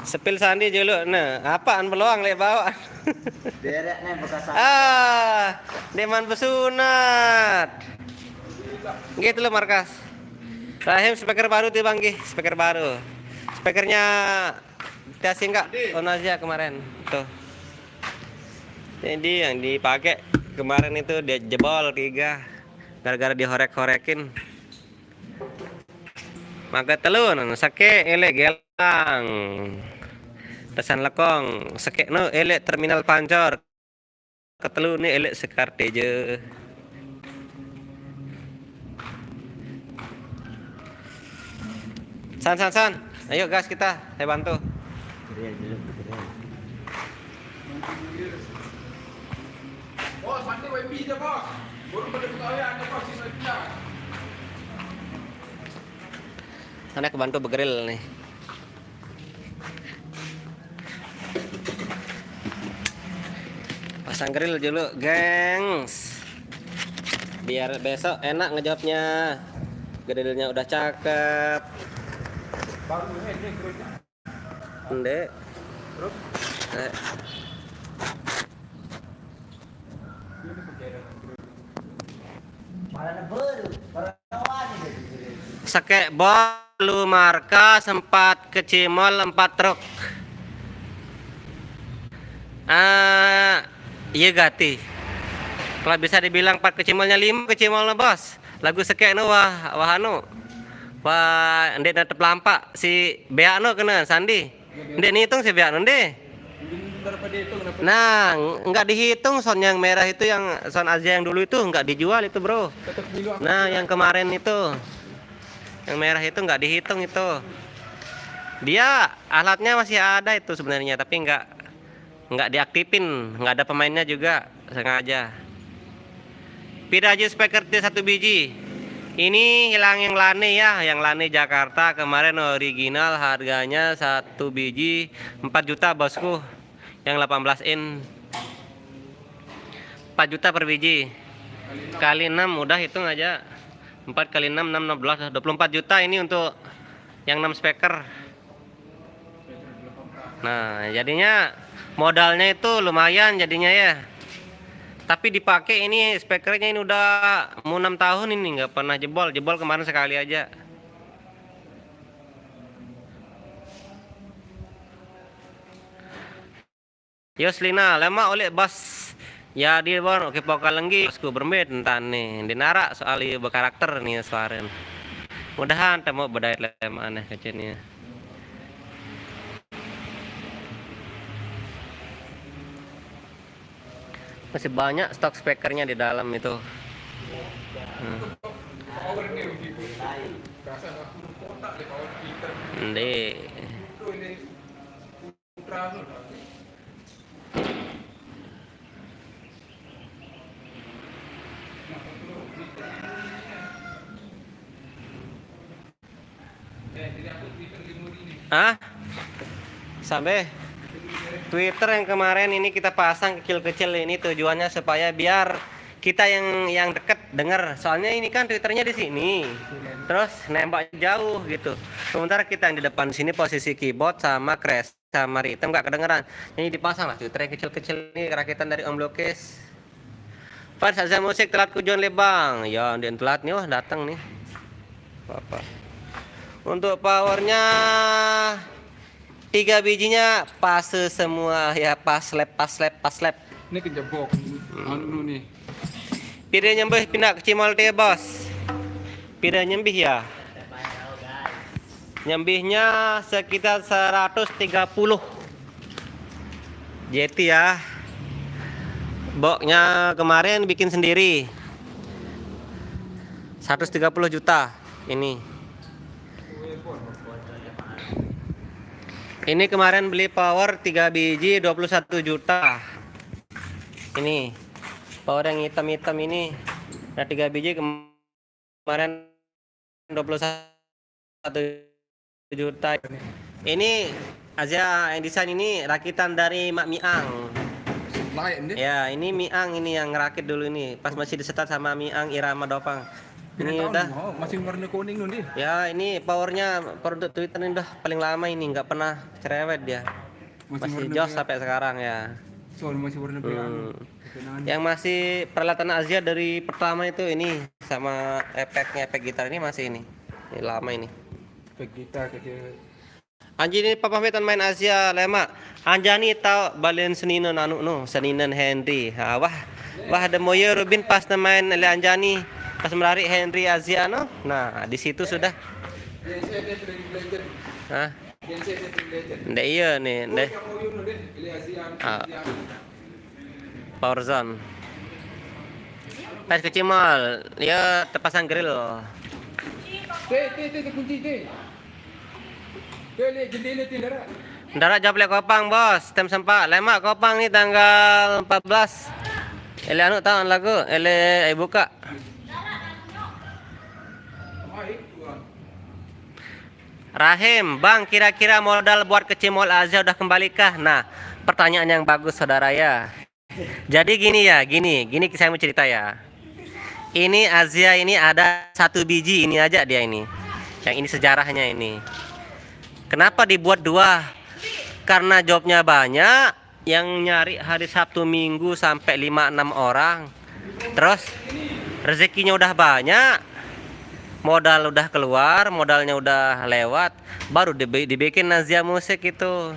Sepil Sandi dulu. Nah, apaan peluang lek bawa? Derek nih bekas. Ah, deman besunat. Gitu loh markas. Rahim speaker baru tiba nggih, speaker baru. Speakernya Tia Singka, Onazia kemarin. Tuh. Jadi yang dipakai kemarin itu dia jebol tiga gara-gara dihorek-horekin. Maka telu nang sake elek gelang. Pesan lekong, sake no elek terminal Pancor. Ketelu ni elek Sekar Teja. San, san, san. Ayo gas kita, saya bantu. Sana kebantu begeril nih. Pasang grill dulu, gengs. Biar besok enak ngejawabnya. Grillnya udah cakep. Baru ini, ini grillnya. Ndek. Terus? Eh. Sekek bolu marka sempat kecimol empat truk. Ah, iya gati. Kalau bisa dibilang empat kecimolnya lima kecimolnya, Bos. Lagu sekek nu wah, wah anu. Wah, ndek netep lampak si beak nu kena Sandi. Ndek dihitung si beak nu ndek. Nah, ng- nggak dihitung sound yang merah itu, yang sound Azia yang dulu itu nggak dijual itu, Bro. Nah, yang kemarin itu, yang merah itu nggak dihitung itu. Dia alatnya masih ada itu sebenarnya, tapi nggak nggak diaktifin, nggak ada pemainnya juga, sengaja. Pira aja speaker T satu biji. Ini hilang yang lane ya, yang lane Jakarta kemarin original harganya satu biji empat juta, bosku. Yang delapan belas in empat juta per biji. Kali enam udah, hitung aja. Empat kali enam, enam, enam belas, dua puluh empat juta ini untuk yang enam speaker. Nah, jadinya modalnya itu lumayan jadinya ya. Tapi dipakai ini speakernya ini udah mau enam tahun ini nggak pernah jebol. Jebol kemarin sekali aja. Yoslina, lemak oleh bas. Ya di bon, oke, pokal lenggi, bosku bermit entan nih. Dinarak soal ieu berkarakter nih suaren. Mudahan temu bedait lemak aneh kecilnya. Masih banyak stok speakernya di dalam itu. Hmm. Ndek. Hah? Sampai Twitter yang kemarin ini kita pasang kecil-kecil ini tujuannya supaya biar kita yang yang deket denger. Soalnya ini kan Twitternya di sini. Terus nembak jauh gitu. Sementara kita yang di depan sini posisi keyboard sama crash sama ritme nggak kedengeran. Jadi dipasang lah Twitter yang kecil-kecil ini rakitan dari Om Lukis. Fans Azia Musik telat kujon lebang. Ya, dia telat nih, wah datang nih. Apa? Untuk powernya tiga bijinya pas semua ya, pas lap, pas lap, pas lap. Ini kejebok. Anu nih. Pira nyembih pindah ke Cimol teh, Bos? Pira nyembih ya? Nyembihnya sekitar seratus tiga puluh. J T ya. Boxnya kemarin bikin sendiri. Seratus tiga puluh juta ini. Ini kemarin beli power tiga biji dua puluh satu juta. Ini power yang hitam-hitam ini. Nah, tiga biji kemarin dua puluh satu juta. Ini Azia yang desain ini rakitan dari Mak Miang. Lain deh. Ya, ini Miang ini yang ngerakit dulu ini. Pas masih disetat sama Miang Irama Dopang. Ini udah. Oh, masih warna kuning nih. Ya, ini powernya produk Twitter ini udah paling lama ini, nggak pernah cerewet dia. Masih jos sampai sekarang ya. So, masih warna merah. Hmm. Yang masih peralatan Azia dari pertama itu ini sama efeknya, efek gitar ini masih ini. Ini lama ini. Efek gitar kecil. Anjani papa metan main Azia lemak. Anjani tau balen seninen anu no, seninen Henry. Ha, wah, wah ada moyo Rubin pas main le Anjani pas melari Henry Azia no. Nah, di situ sudah. Hah? Ndak iya nih, ndak. Ah. Power zone. Pas ke Cimol, ya terpasang grill. Teh, teh, teh, kunci teh. Darat job lek Kopang, Bos. Tem sempak. Lemak Kopang ni tanggal empat belas. Ele anu taun lagu, ele ai buka. Rahim, Bang, kira-kira modal buat kecimol Azia udah kembalikah? Nah, pertanyaan yang bagus, saudara ya. Jadi gini ya, gini, gini saya mau cerita ya. Ini Azia ini ada satu biji ini aja dia ini. Yang ini sejarahnya ini. Kenapa dibuat dua? Karena jobnya banyak, yang nyari hari Sabtu Minggu sampai lima enam orang. Terus rezekinya udah banyak, modal udah keluar, modalnya udah lewat, baru dibi- dibikin Nazia Musik itu.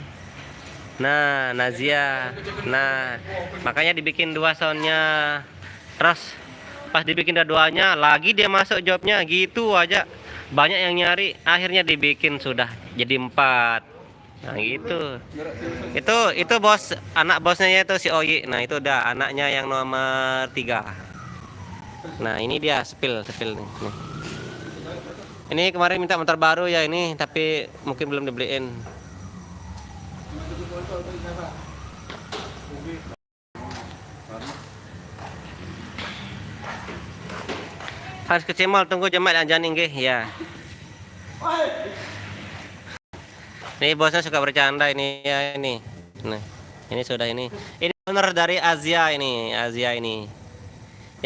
Nah, Nazia. Nah, makanya dibikin dua soundnya. Terus pas dibikin dua-duanya, lagi dia masuk jobnya, gitu aja. Banyak yang nyari, akhirnya dibikin sudah jadi empat. Nah, gitu. Itu itu bos, anak bosnya ya itu si Oyi. Nah, itu udah anaknya yang nomor tiga. Nah, ini dia sepil, sepil nih. Nih. Ini kemarin minta motor baru ya ini, tapi mungkin belum dibeliin. Harus kecimol, tunggu jemak dan jani nggih ya. Ini bosnya suka bercanda ini ya ini. Nah, ini sudah ini. Ini owner dari Azia ini, Azia ini.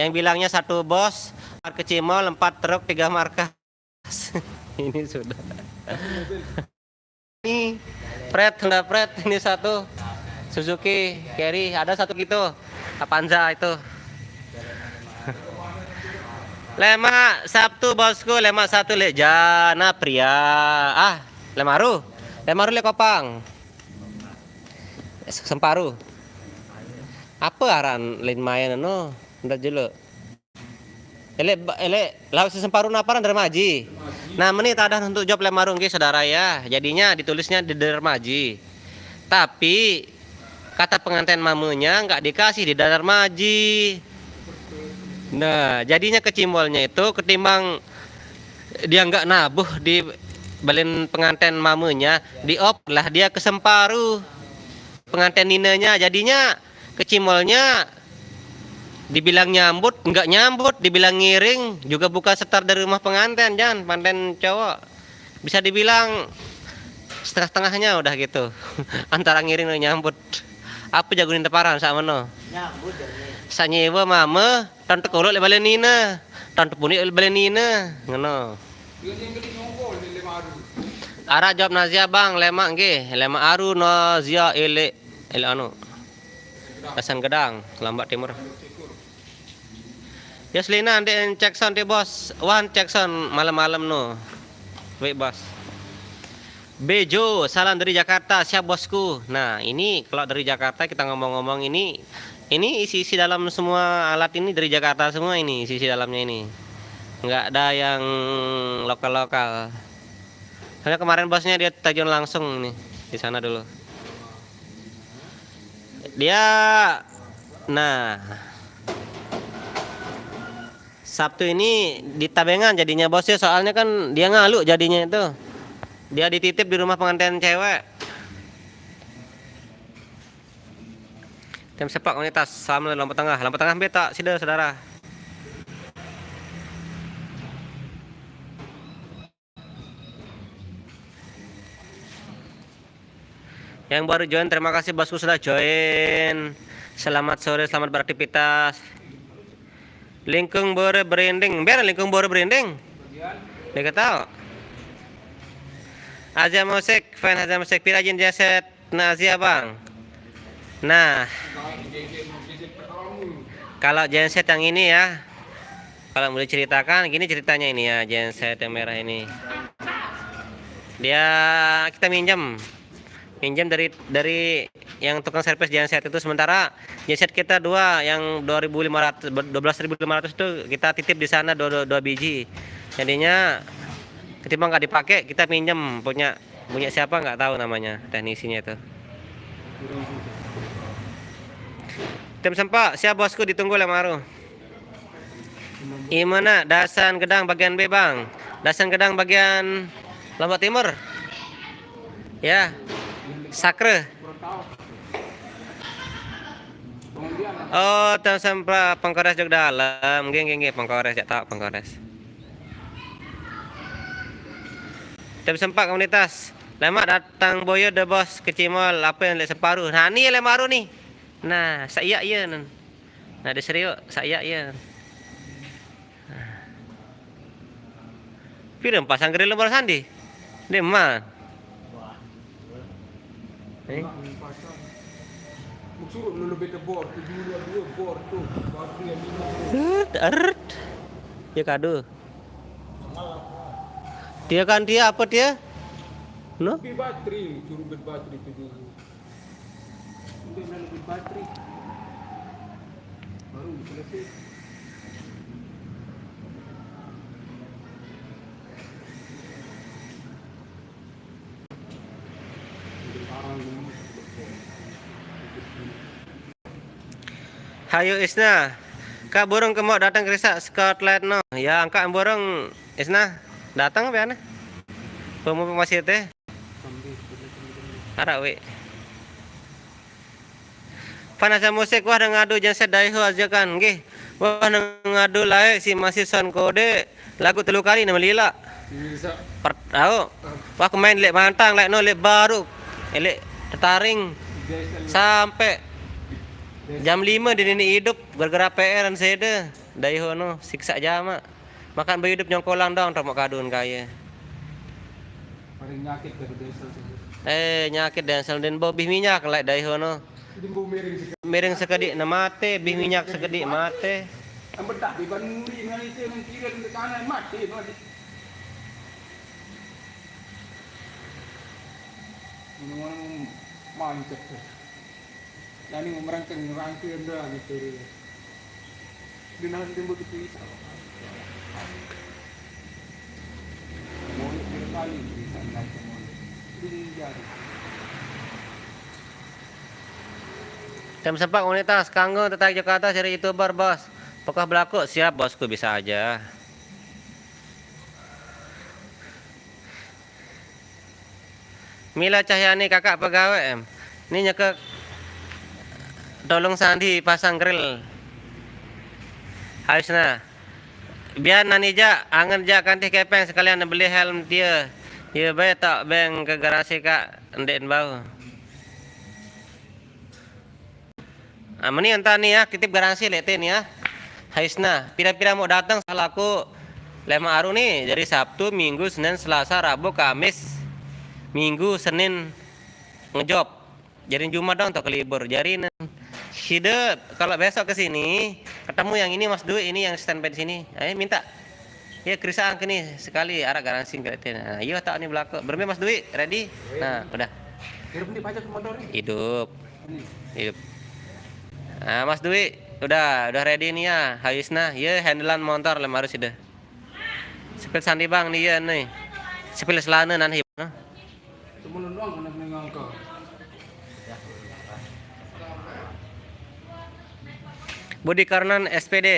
Yang bilangnya satu bos, empat kecimol, empat truk, tiga markas. Ini sudah. Ini Pret, Honda Pret ini satu. Suzuki Carry, ada satu gitu. Avanza itu. Lemak Sabtu bosku, lemak satu lek jana pria. Ah, lemaru. Lemaru lek Kopang. Semparu. Apa aran lain main anu? Ndak jelo. Elek ba- elek laut sesemparu naparan dermaji. Nah, meni tadah untuk job lemaru nggih saudara ya. Jadinya ditulisnya di dermaji. Tapi kata pengantin mamenya nggak dikasih di dermaji. Nah, jadinya kecimolnya itu ketimbang dia nggak nabuh di balen pengantin mamenya, diop lah dia ke semparu pengantin ninenya. Jadinya kecimolnya dibilang nyambut, nggak nyambut, dibilang ngiring, juga bukan setar dari rumah pengantin, jangan pengantin cowok. Bisa dibilang setengah-setengahnya udah gitu. Antara ngiring dan nyambut. Apa jago ninte paran sama no? Nyambut jadi. Sanyewa mama, tante kolok le balen nina, tante punik le balen nina, ngono. Ara job Nazia bang, lemak nggih, lemak aru Nazia elek, elek anu. Kasan Gedang, Lombok Timur. Yoslina, ndik cek sound di bos. Wan cek sound malam-malam no. Wait bos. Bejo, salam dari Jakarta, siap bosku. Nah, ini kalau dari Jakarta kita ngomong-ngomong ini, ini isi-isi dalam semua alat ini dari Jakarta semua ini, isi-isi dalamnya ini. Nggak ada yang lokal-lokal. Soalnya kemarin bosnya dia terjun langsung nih di sana dulu. Dia, nah, Sabtu ini di Tabengan jadinya bosnya, soalnya kan dia ngalu jadinya itu. Dia dititip di rumah pengantin cewek. Tim sepak komunitas, salam dari Lombok Tengah. Lombok Tengah beta, sida saudara. Yang baru join, terima kasih bosku sudah join. Selamat sore, selamat beraktivitas. Lingkung bore berinding, biar lingkung bore berinding. Dia ketawa. Azia Musik, fan Azia Musik, pirajin jaset. Nah, Azia bang. Nah, kalau genset yang ini ya, kalau mau diceritakan, gini ceritanya ini ya, genset yang merah ini. Dia, kita minjem, minjem dari dari yang tukang servis genset itu, sementara genset kita dua yang dua ribu lima ratus, dua belas ribu lima ratus itu kita titip di sana dua, dua, dua biji. Jadinya ketimbang nggak dipakai, kita minjem punya punya siapa nggak tahu namanya teknisinya itu. Tim sempak, siap bosku, ditunggu lemaru. Imana Dasan Gedang bagian B bang. Dasan Gedang bagian Lombok Timur. Ya. Sakre. Oh, tem sempat Pengkores jok dalem. Nggih, nggih, nggih, Pengkores, jak tahu Pengkores. Tem sempat komunitas. Lemak datang boyo de bos ke Cimol, apa yang lek separuh. Nah, ni lek maru ni. Nah, saya iya nan. Nah, de serio, saya iya. Nah. Pira pasang grill nomor sandi? Ndeqman. Eh? Ert, ert. Ya kado. Dia kan dia apa dia? No? Bateri, suruh bateri tu dulu. Untuk nak lebih bateri. Baru selesai. Hayu Isna, Kak burung kemok datang kerisak Scotland no. Ya, angkat burung Isna datang apa aneh? Pemupu masih teh. Arak wik. Panasa musik, wah, ngadu genset Daiho aja kan, nggih. Wah, ngadu lae si masih sound kode lagu telu kali nama lila. Bisa. Per, tahu. Wah, kemain lek mantang, lek no, lek baru, eh, lek tetaring sampai jam lima di nini hidup gara-gara P R dan sede. Daiho no siksa jama. Makan bayu hidup nyongkolang dong, tromok kadun kaya. Paling nyakit dari diesel sih. Eh, nyakit diesel dan bau bih minyak lek Daiho no. Jadi bau miring sih. Miring sekedik na mate, bih minyak sekedik mate. Yang bedak di ban muri nang itu nang kiri nang kanan mati mati. Ini orang mancet tuh. Nah, ini merangkang merangkang dah gitu. Di nang tembok itu bisa. Mau kali bisa naik ke mall. Ini jadi. Tem sempat komunitas kanggo tertarik Jakarta cari YouTuber, Bos. Pokok belaku siap, Bosku, bisa aja. Mila Cahyani, Kakak pegawe em. Ni nyekek tolong sandi pasang grill. Harusna. Biar nani ja, angen ja kantih kepeng sekalian beli helm tie. Ye bae tak beng ke garasi kak, ndeqen bau. Ah, meni enta ni ya, titip garansi lek te ni ya. Haisna, pira-pira mau datang salaku lema aru ni. Jadi Sabtu, Minggu, Senin, Selasa, Rabu, Kamis, Minggu, Senin ngejob. Jadi Jumat dong tok libur. Jadi nen, side kalau besok ke sini, ketemu yang ini Mas Dwi, ini yang standby di sini. Ayo minta. Ya, kerisaan ke ni sekali arak garansi ke te. Nah, iyo tak ni belako. Berembe Mas Dwi, ready? Nah, udah. Hidup ni pajak motor ni. Hidup. Hidup. Nah, Mas Dwi, udah, udah ready ni ya. Haisna, ye handlean motor lem harus ide. Sepil sandi bang ni ye ni. Sepil selana nan hip. Nah. Temen doang kena menengah kau. Budi Karnan S P D.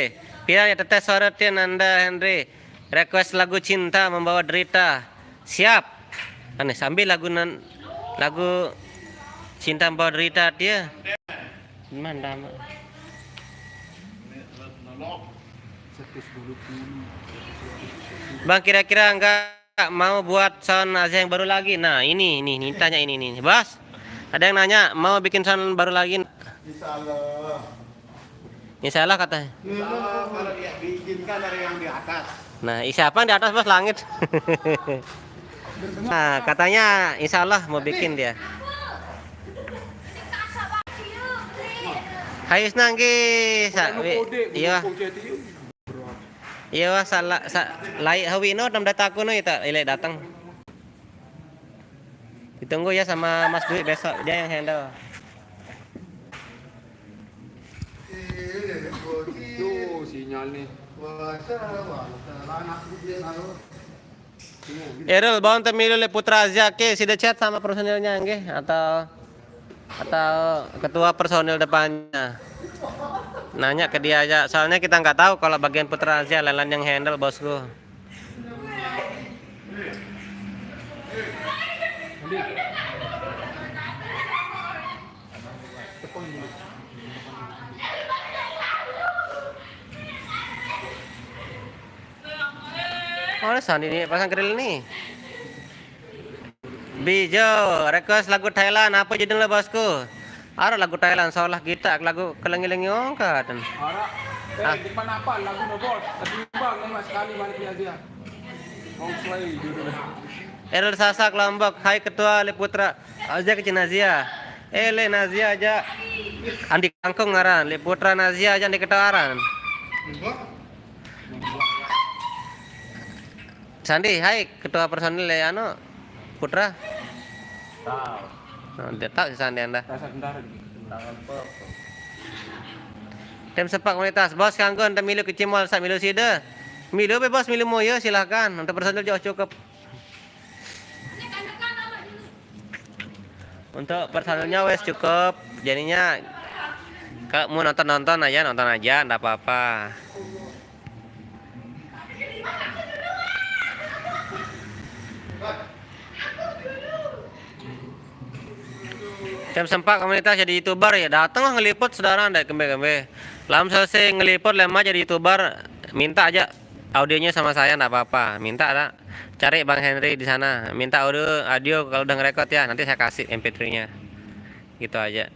Pira ya tetes suara tin anda Henry. Request lagu Cinta Membawa Derita. Siap. Aneh sambil lagu nan, lagu Cinta Membawa Derita dia. Mantap. Bang, kira-kira enggak mau buat sound Azeng baru lagi? Nah, ini, ini, ini tanya ini, ini, Bos. Ada yang nanya mau bikin sound baru lagi? Insya Allah. Insya Allah katanya. Insya Allah, kalau dia diizinkan dari yang di atas. Nah, siapa yang di atas, Bos? Langit. Nah, katanya insya Allah mau bikin dia. Hayu Isna nggih, sa, wi, iya. Iya, wah, salah, sa, laik hawi no, tam dataku no, ita, ilek datang. Ditunggu ya sama Mas Dwi besok, dia yang handle. Tuh, sinyal nih. Eril, bawang temilu le Putra Azya ke, sida chat sama personilnya nggih atau atau ketua personil depannya. Nanya ke dia aja, soalnya kita nggak tahu kalau bagian Putra Azya lain-lain yang handle bosku. Mana Sandi ni pasang grill ni? Bijo, request lagu Thailand, apa judulnya, bosku? Ada lagu Thailand, solah kita lagu kelengi-lengi ongkat. Ora, eh, Ah. Di mana apa lagu no, bos? Ketimbang ni, mas, sekali mana dia dia. Kong Slay judulnya. Errol Sasak Lombok, hai Ketua Liputra, aja ke Nazia. Eh, le Nazia aja. Andi Kangkung ngaran, Liputra Nazia aja Andi Ketua aran. Sandi, hai, ketua personil ya, anu, Putra. Tahu. Oh, dia tahu si Sandi anda. Rasa kendara gitu. Tangan pokok. Tim sepak komunitas, bos kanggo ente milu ke Cimol, sak milu sida. Milu be bos, milu moyo, silahkan. Untuk personil jauh cukup. Untuk personilnya wes cukup. Jadinya kalau mau nonton-nonton aja, nonton aja, ndak apa-apa. Tim sempak komunitas jadi youtuber ya, datang lah ngeliput saudara, ndak kembe-kembe. Lam selesai ngeliput, lemah jadi youtuber, minta aja audionya sama saya, ndak apa-apa. Minta ada, cari Bang Henry di sana, minta audio, audio kalau udah ngerekod ya, nanti saya kasih M P three-nya. Gitu aja.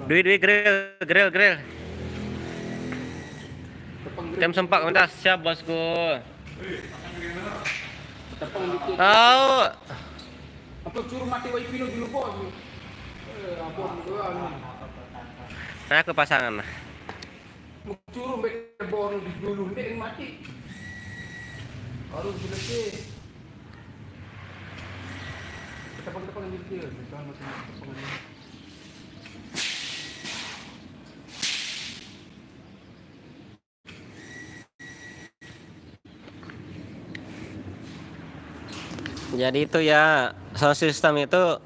Dwi, Dwi, grill, grill, grill. Tim sempak minta siap, bosku. Tahu. Apa curu mati wifi lo dulu, bos? Eh, ampun, gua anu. Nah, aku pasangan lah. Curu mbek bor di dulu, ndek mati. Baru selesai. Tepang-tepang di dia, tepang-tepang. Jadi itu ya, sound system itu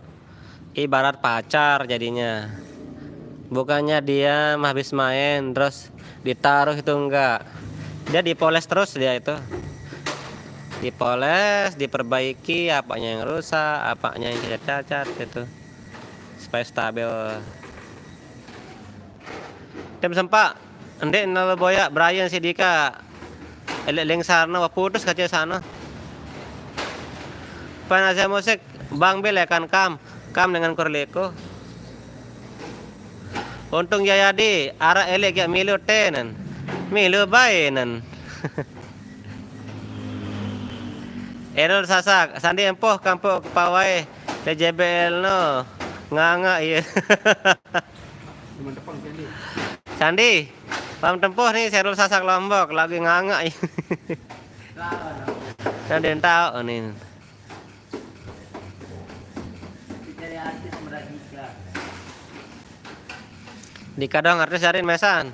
ibarat pacar jadinya. Bukannya dia mah habis main terus ditaruh, itu enggak. Dia dipoles terus dia itu. Dipoles, diperbaiki apanya yang rusak, apanya yang cacat-cacat gitu. Supaya stabil. Tim sempak, ndek nalo boyak Brian si Dika. Elek ling sarno, wah putus kaca sana. Panasnya musik, Bang Bel ya kan kam. Kam dengan Kurleko. Untung Jayadi, ara elek ya milu tenen. Milu bae nen. Errol Sasak, Sandi empoh kampung kepawai T J B L no. Nganga iya. Sandi, pam tempuh nih, Serul Sasak Lombok, lagi nganga. Dan dia tahu nih. Dika doang artis, Arin mesan.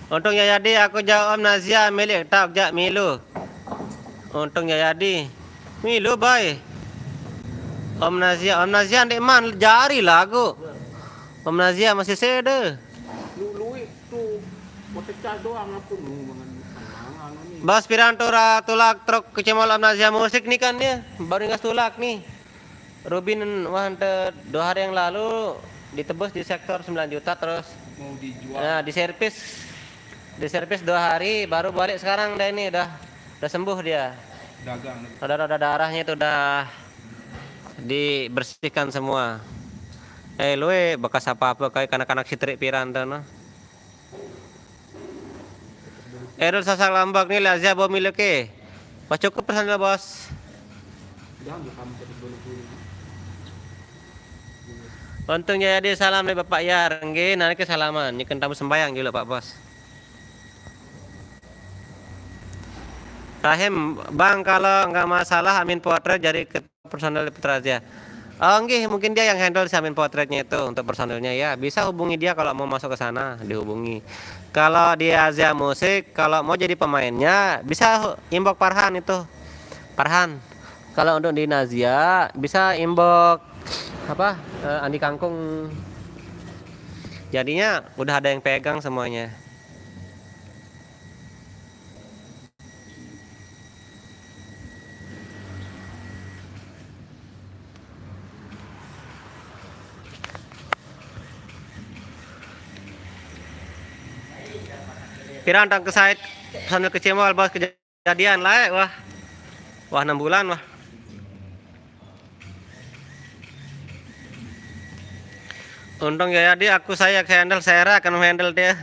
Untung Yayadi, aku jauh Om Nazia milik tak jak milu. Untung Yayadi. Milu, boy. Om Nazia, Om Nazia ndik man jari lagu. Om Nazia masih sede. Lu luit tuh. Mau pecah doang apa lu mangan, mangan anu nih. Bos Pirantura tulak truk ke Cemol Om Nazia musik nih kan dia. Baru ngas tulak nih. Rubin wah ente dua hari yang lalu ditebus di sektor sembilan juta terus. Mau dijual. Nah, diservis. Diservis dua hari baru balik sekarang deh ini udah udah sembuh dia. Dagang. Roda-roda darahnya itu udah dibersihkan semua. Eh, lu eh, bekas apa-apa kayak kanak-kanak si Trik Piran tuh, no. Erul Sasak Lombok nih, Lazia bawa milik eh. Wah, cukup personil, Bos. Jangan kamu jadi bulu-bulu. Untung Jayadi, salam dari Bapak Yar. Nggih, nanti salaman. Nyekin tamu sembayang juga, Pak Bos. Rahim, Bang, kalau nggak masalah, Amin Potret jadi ketua personil Putra Azia. Oh, nggih, mungkin dia yang handle si Amin Potretnya itu untuk personilnya ya. Bisa hubungi dia kalau mau masuk ke sana, dihubungi. Kalau di Azia Musik, kalau mau jadi pemainnya, bisa hu-, inbox Farhan itu. Farhan, kalau untuk di Nazia, bisa inbox apa? eh, Andi Kangkung. Jadinya udah ada yang pegang semuanya. Pirang tangke sait personil kecimol, Bos, kejadian lae, wah. Wah, enam bulan, wah. Untung ya, jadi aku saya handle, Sera kan handle dia.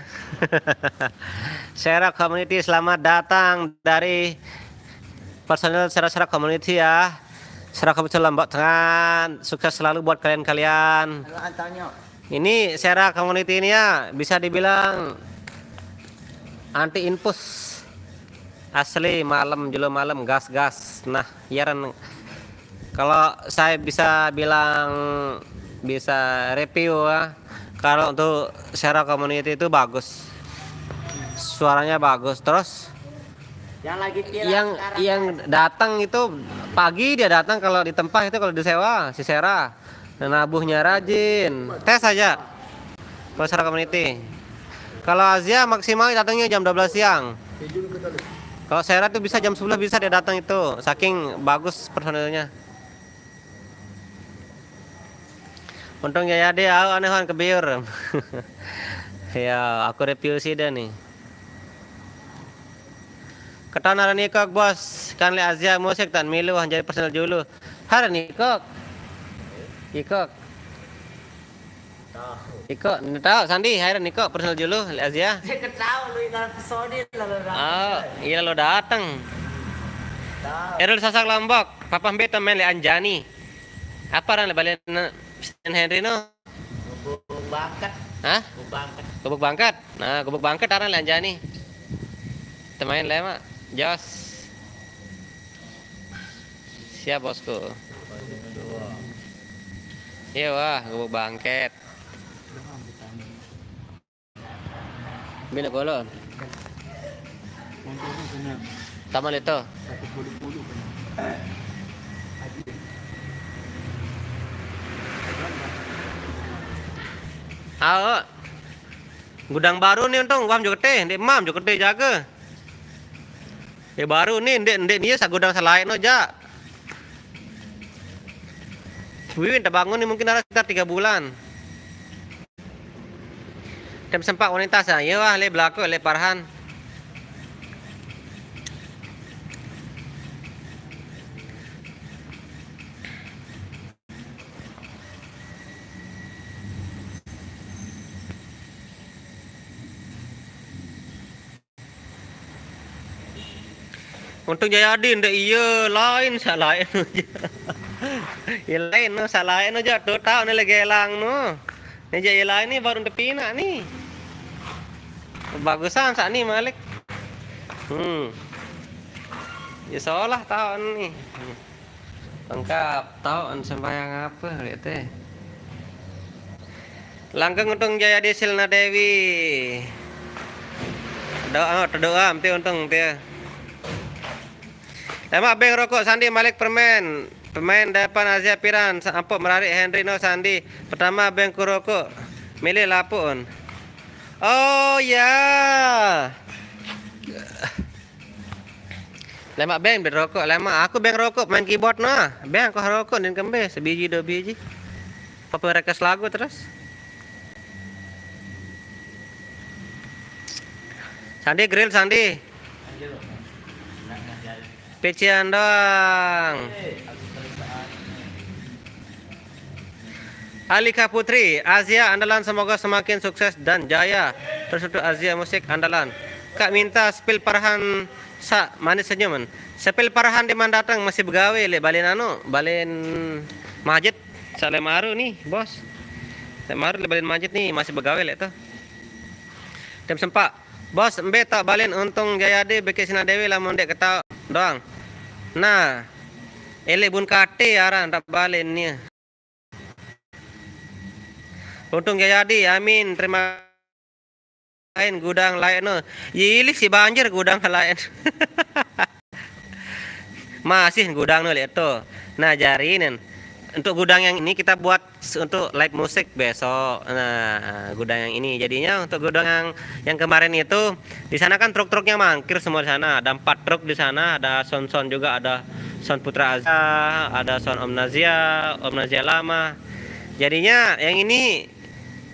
Sera Community, selamat datang dari personil Sera-Sera Community ya. Sera Community Lombok Tengah, sukses selalu buat kalian-kalian. Halo, Antonio. Ini Sera Community ini ya bisa dibilang anti infus. Asli, malam, julu malam, gas-gas. Nah, ya, Ren, kalau saya bisa bilang, bisa review ya, kalau untuk Sera Community itu bagus. Suaranya bagus. Terus yang lagi viral yang sekarang, yang datang itu pagi, dia datang kalau di tempat itu, kalau disewa si Sera. Nah, nabuhnya rajin. Tes aja. Kalau Sera Community. Kalau Azia maksimal datangnya jam dua belas siang. Kalau Sera tuh bisa jam sepuluh bisa dia datang itu. Saking bagus personilnya. Untung ya, ya deh, aku anehan kebiur. Ya, aku review sih deh nih. Ketahuan ada Nikok, Bos. Kan le Azia Musik tan milu jadi personil julu. Hara Nikok. Ikok. Ikok, ni tahu Sandi, hara Nikok personil julu le Azia. Saya ketawa lu ingat episode lalu. Oh, iya, lo datang. Erul Sasak Lombok, Papa Mbe temen le Anjani. Apa ran le balen Sen Henry no? Gubuk Bangket. Hah? Gubuk Bangket. Gubuk Bangket. Nah, Gubuk Bangket aran le Anjani. Temain le, Mak. Jos. Siap, Bosku. Iya, wah, Gubuk Bangket. Bina golon. Tama le to. Ao. Gudang baru ni untung, wam jo gede, ndeq mam jo gede jage. Ya baru ni, ndeq, ndeq nie sagudang selae no jaq. Wiwin tebangun ni mungkin araq sekitar tiga bulan. Tem sempak wanita sa, iye wah, le belaku, le Parhan. Untung Jayadi ndeq iye, lain saq lain ojaq. Iye lain no, saq lain ojaq, tuh tao ne lagi elang no. Ne jaq iye lain ni baru tepinaq ni. Bagusan saq ni malik. Hmm. Iye solah tao ni. Lengkap, tao sembahyang ape, lihat deh. Langgeng untung Jayadi Silna Dewi. Doa, doa, empi untung empi. Lemaq beng rokok Sandi malik permen. Pemain depan Azia piran, sa-, ampuk merariq Henry no Sandi. Pertama beng ku rokok. Milih lapuk un. Oh ya. Lemaq beng beli rokok, lemaq aku beng rokok, main keyboard nah. Beng aku rokok din kembe sebiji dua biji. Apa request lagu terus? Sandi grill Sandi. Pecian doang. Alika Putri, Azia andalan, semoga semakin sukses dan jaya. Terus untuk Azia Musik andalan. Kak minta spill Parhan saq manis senyuman. Spill Parhan di man dateng masih begawe leq balen anu, balen masjid saq leq Maru ni, Bos. Leq Maru leq balen masjid ni masih begawe leq to. Dem sempak. Bos, mbe taoq balen Untung Jayadi bekeq Sina Dewi lamun ndeq ketaoq doang. Nah, eleq bun kate aran taoq balen nie. Untung Jayadi, amin. Terima lain gudang lain no. Ye ilih siq banjir gudang lain. Masih gudang no leq to. Nah, jari nen. untuk gudang yang ini kita buat s-, untuk live musik besok. Nah, gudang yang ini. Jadinya untuk gudang yang, yang kemarin itu, di sana kan truk-truknya mangkir semua di sana. Ada empat truk di sana, ada sound-sound juga, ada sound Putra Azza, ada sound Om Nazia, Om Nazia Lama. Jadinya yang ini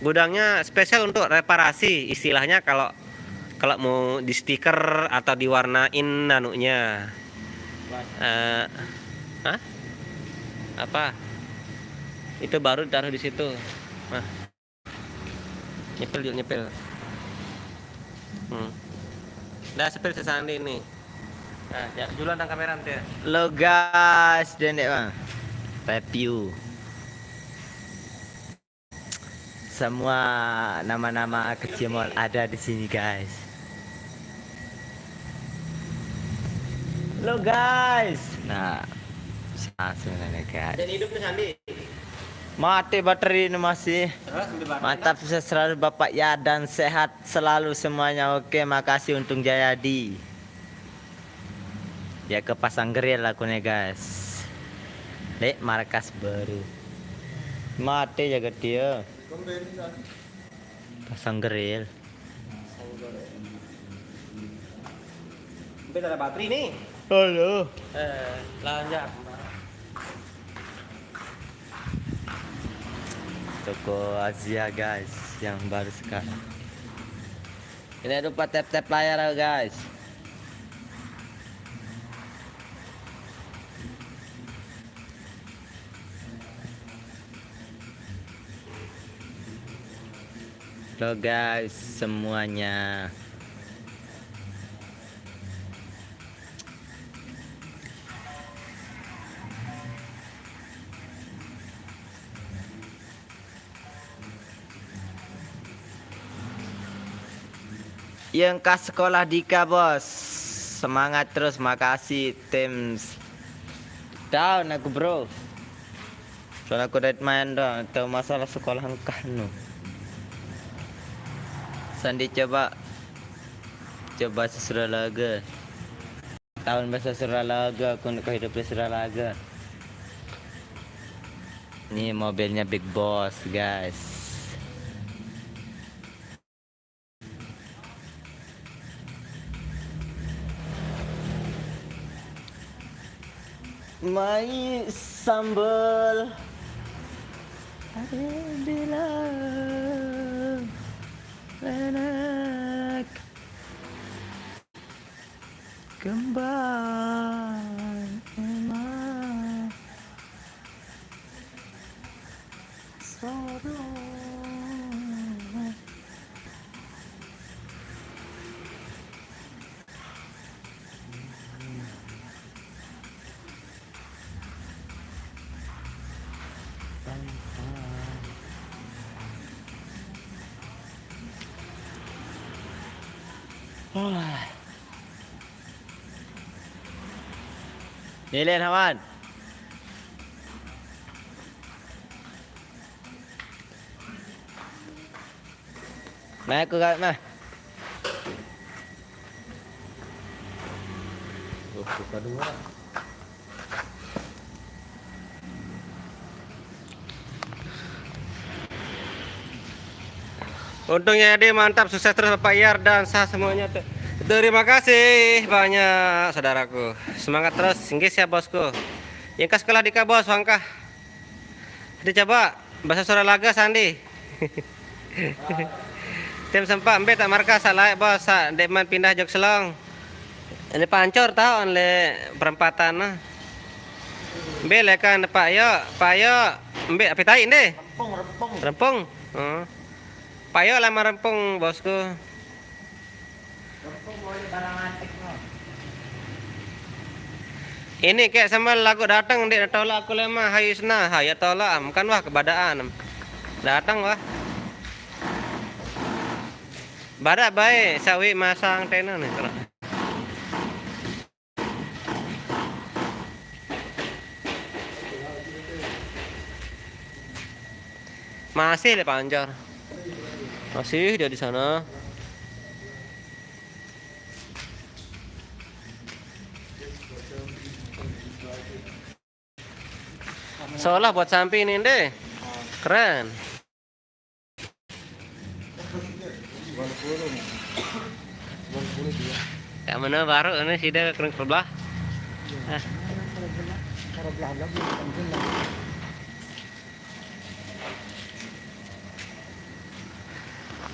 gudangnya spesial untuk reparasi, istilahnya kalau, kalau mau di stiker atau diwarnain anunya. Eh, hah? Apa? Itu baru ditaruh di situ. Nah. Nyepil yuk, nyepil. Hmm. Dah, sepil sesandi nih. Nah, ya, duluan tang kamera nanti ya. Lo guys, dendek bang. Review. Semua nama-nama kecil mall ada di sini guys. Lo guys. Nah, langsung aja guys. Dan hidup nih Sandi. Mati baterai ini masih. Terus, sampai baterai. Mantap, sukses selalu Bapak ya, dan sehat selalu semuanya. Oke, makasih Untung Jayadi. Ya ke pasang grill aku nih guys. Lek markas baru. Mati jaga dia. Pasang grill. Sampai ada baterai nih. Halo. Eh, lanjut. Toko Azia guys, yang baru sekarang. Ini lupa tap-tap layar guys. Halo guys semuanya. Yang ke sekolah Dika bos. Semangat terus, makasih tim. Down aku bro. Soalnya aku red main dong, tahu masalah sekolah engkah nu. Sandi coba, coba sesudah laga. Tahun bahasa Suralaga, aku nak hidup di Suralaga. Ini mobilnya Big Boss guys. Mai sambal. Ada bilang enak. Kembang emas sorong. Wah. Nilai Hawan. Nah, aku kat mah. Oh, buka dua. Untungnya Ade mantap, sukses terus Bapak Iyar dan sah semuanya. Te-, terima kasih banyak saudaraku. Semangat terus, nggih ya bosku. Yang ke sekolah Dika bos, wangkah. Ade coba bahasa Suralaga Sandi. Tim sempak mbe tak markas sak laek bos, sak dekman pindah jok selong. Ini pancor tau le perempatan nah. Mbe lekan Pak Yo, Pak Yo, mbe api tai nde? Rempung, rempung. Rempung. Oh. Pak Yo lama rempung bosku. Rempung boleh barang antik no. Ini kayak sama lagu datang nde tolak aku lemah, hayu sena, hayu tolak am kan wah kebadaan. Datang wah. Badak baik sawi masang tena nih. Masih le pancar. Masih dia di sana. Seolah buat samping ini deh. Keren. Ya mana baru ini sih dia keren kerbelah. Ah.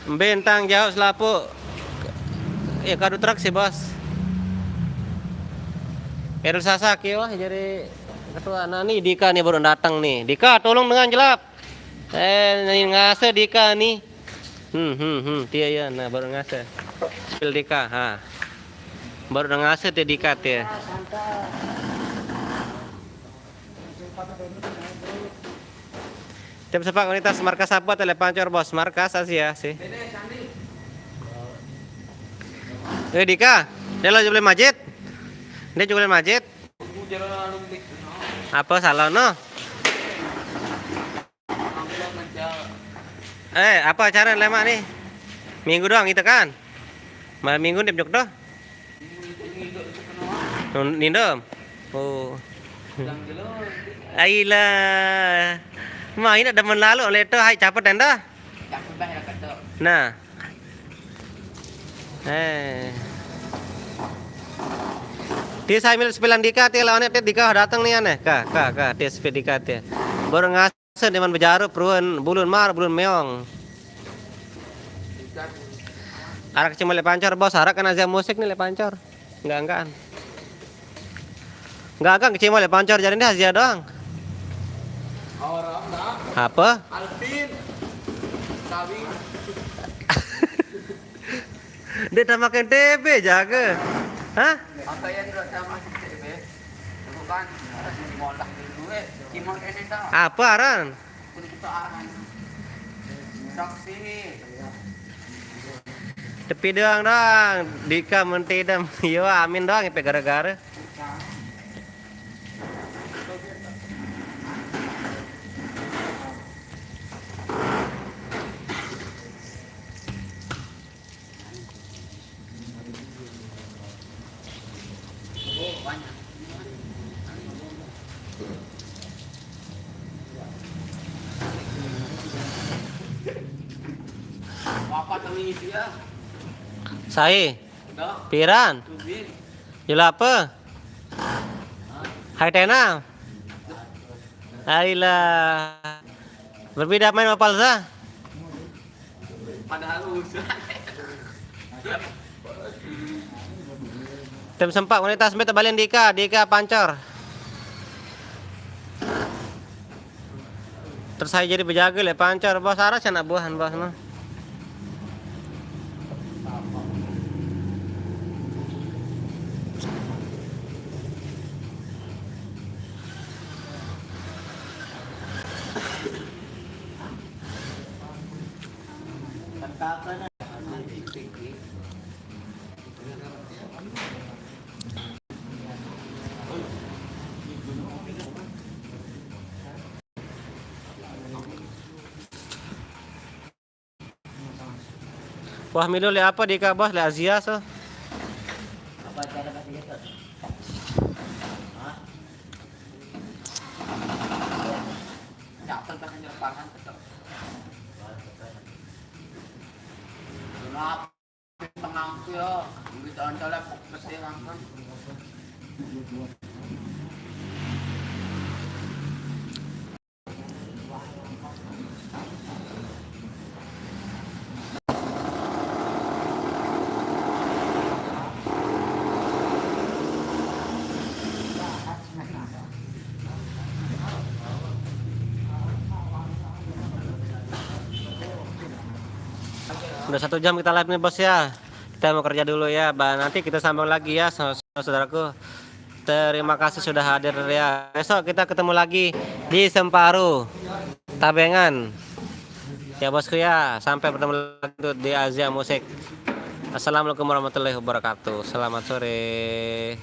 Bentang jauh selapu. Ya kado truk sih, Bos. Eril Sasak ya, wah, jadi ketua. Nah, nih Dika nih baru datang nih. Dika, tolong dengan jelap. Eh, nih ngase Dika nih. Hmm, hmm, hmm, dia ya, nah baru ngase. Spill Dika, ha. Baru ngase dia Dika dia. Tim sepak unitas markas apa tele pancor, Bos? Markas Asia sih. Eh, Dika, dia lo jebelin masjid. Dia jebelin masjid. Apa salah no? Eh, apa acara lemak nih? Minggu doang gitu kan? Malam minggu dia jok doh. Nun- Nindom. Oh. Aila. Mah ini ada men lalu oleh tu hai capet enda. Nah. Eh. Dia saya milik sepilan Dika, dia lawannya dia Dika datang nih aneh. Kah, kah, kah, dia sepi Dika dia. Baru ngase deman bejaru peruen bulun mar, bulun meong. Arak cuma lek pancor, Bos. Arak kan Azia Musik nih lek pancor. Enggak, enggak. Enggak, enggak, kecil lek pancor jadi ini Azia doang. Orang dah. Apa? Alvin. Sawi. Dia tak makan T B jaga. Hah? Apa yang dua sama si T B? Bukan. Ada si Molah dulu eh. Cimol ini dah. Apa aran? Kudu kita aran. Saksi. Tepi doang doang. Dika menti dem. Yo amin doang ipe gara-gara. Apa temen itu ya? Sai. Udah. Piran. Tubin. Jula apa? Hai Tena. Ayolah. Berbeda main sama Palza. Padahal urusan. Tim sempak wanita sempit tebalin Dika, Dika pancor. Terus saya jadi bejaga lek pancor, Bos. Aras anak buahan, Bos, mah. Wah, milu lek apa Dika, Bos? Lek Azia so. Udah satu jam kita live nih, Bos, ya. Kita mau kerja dulu ya. Ba-, nanti kita sambung lagi ya, saudaraku. Terima kasih sudah hadir ya. Besok kita ketemu lagi di Semparu, Tabengan. Ya, Bosku ya, sampai bertemu lagi di Azia Musik. Assalamualaikum warahmatullahi wabarakatuh. Selamat sore.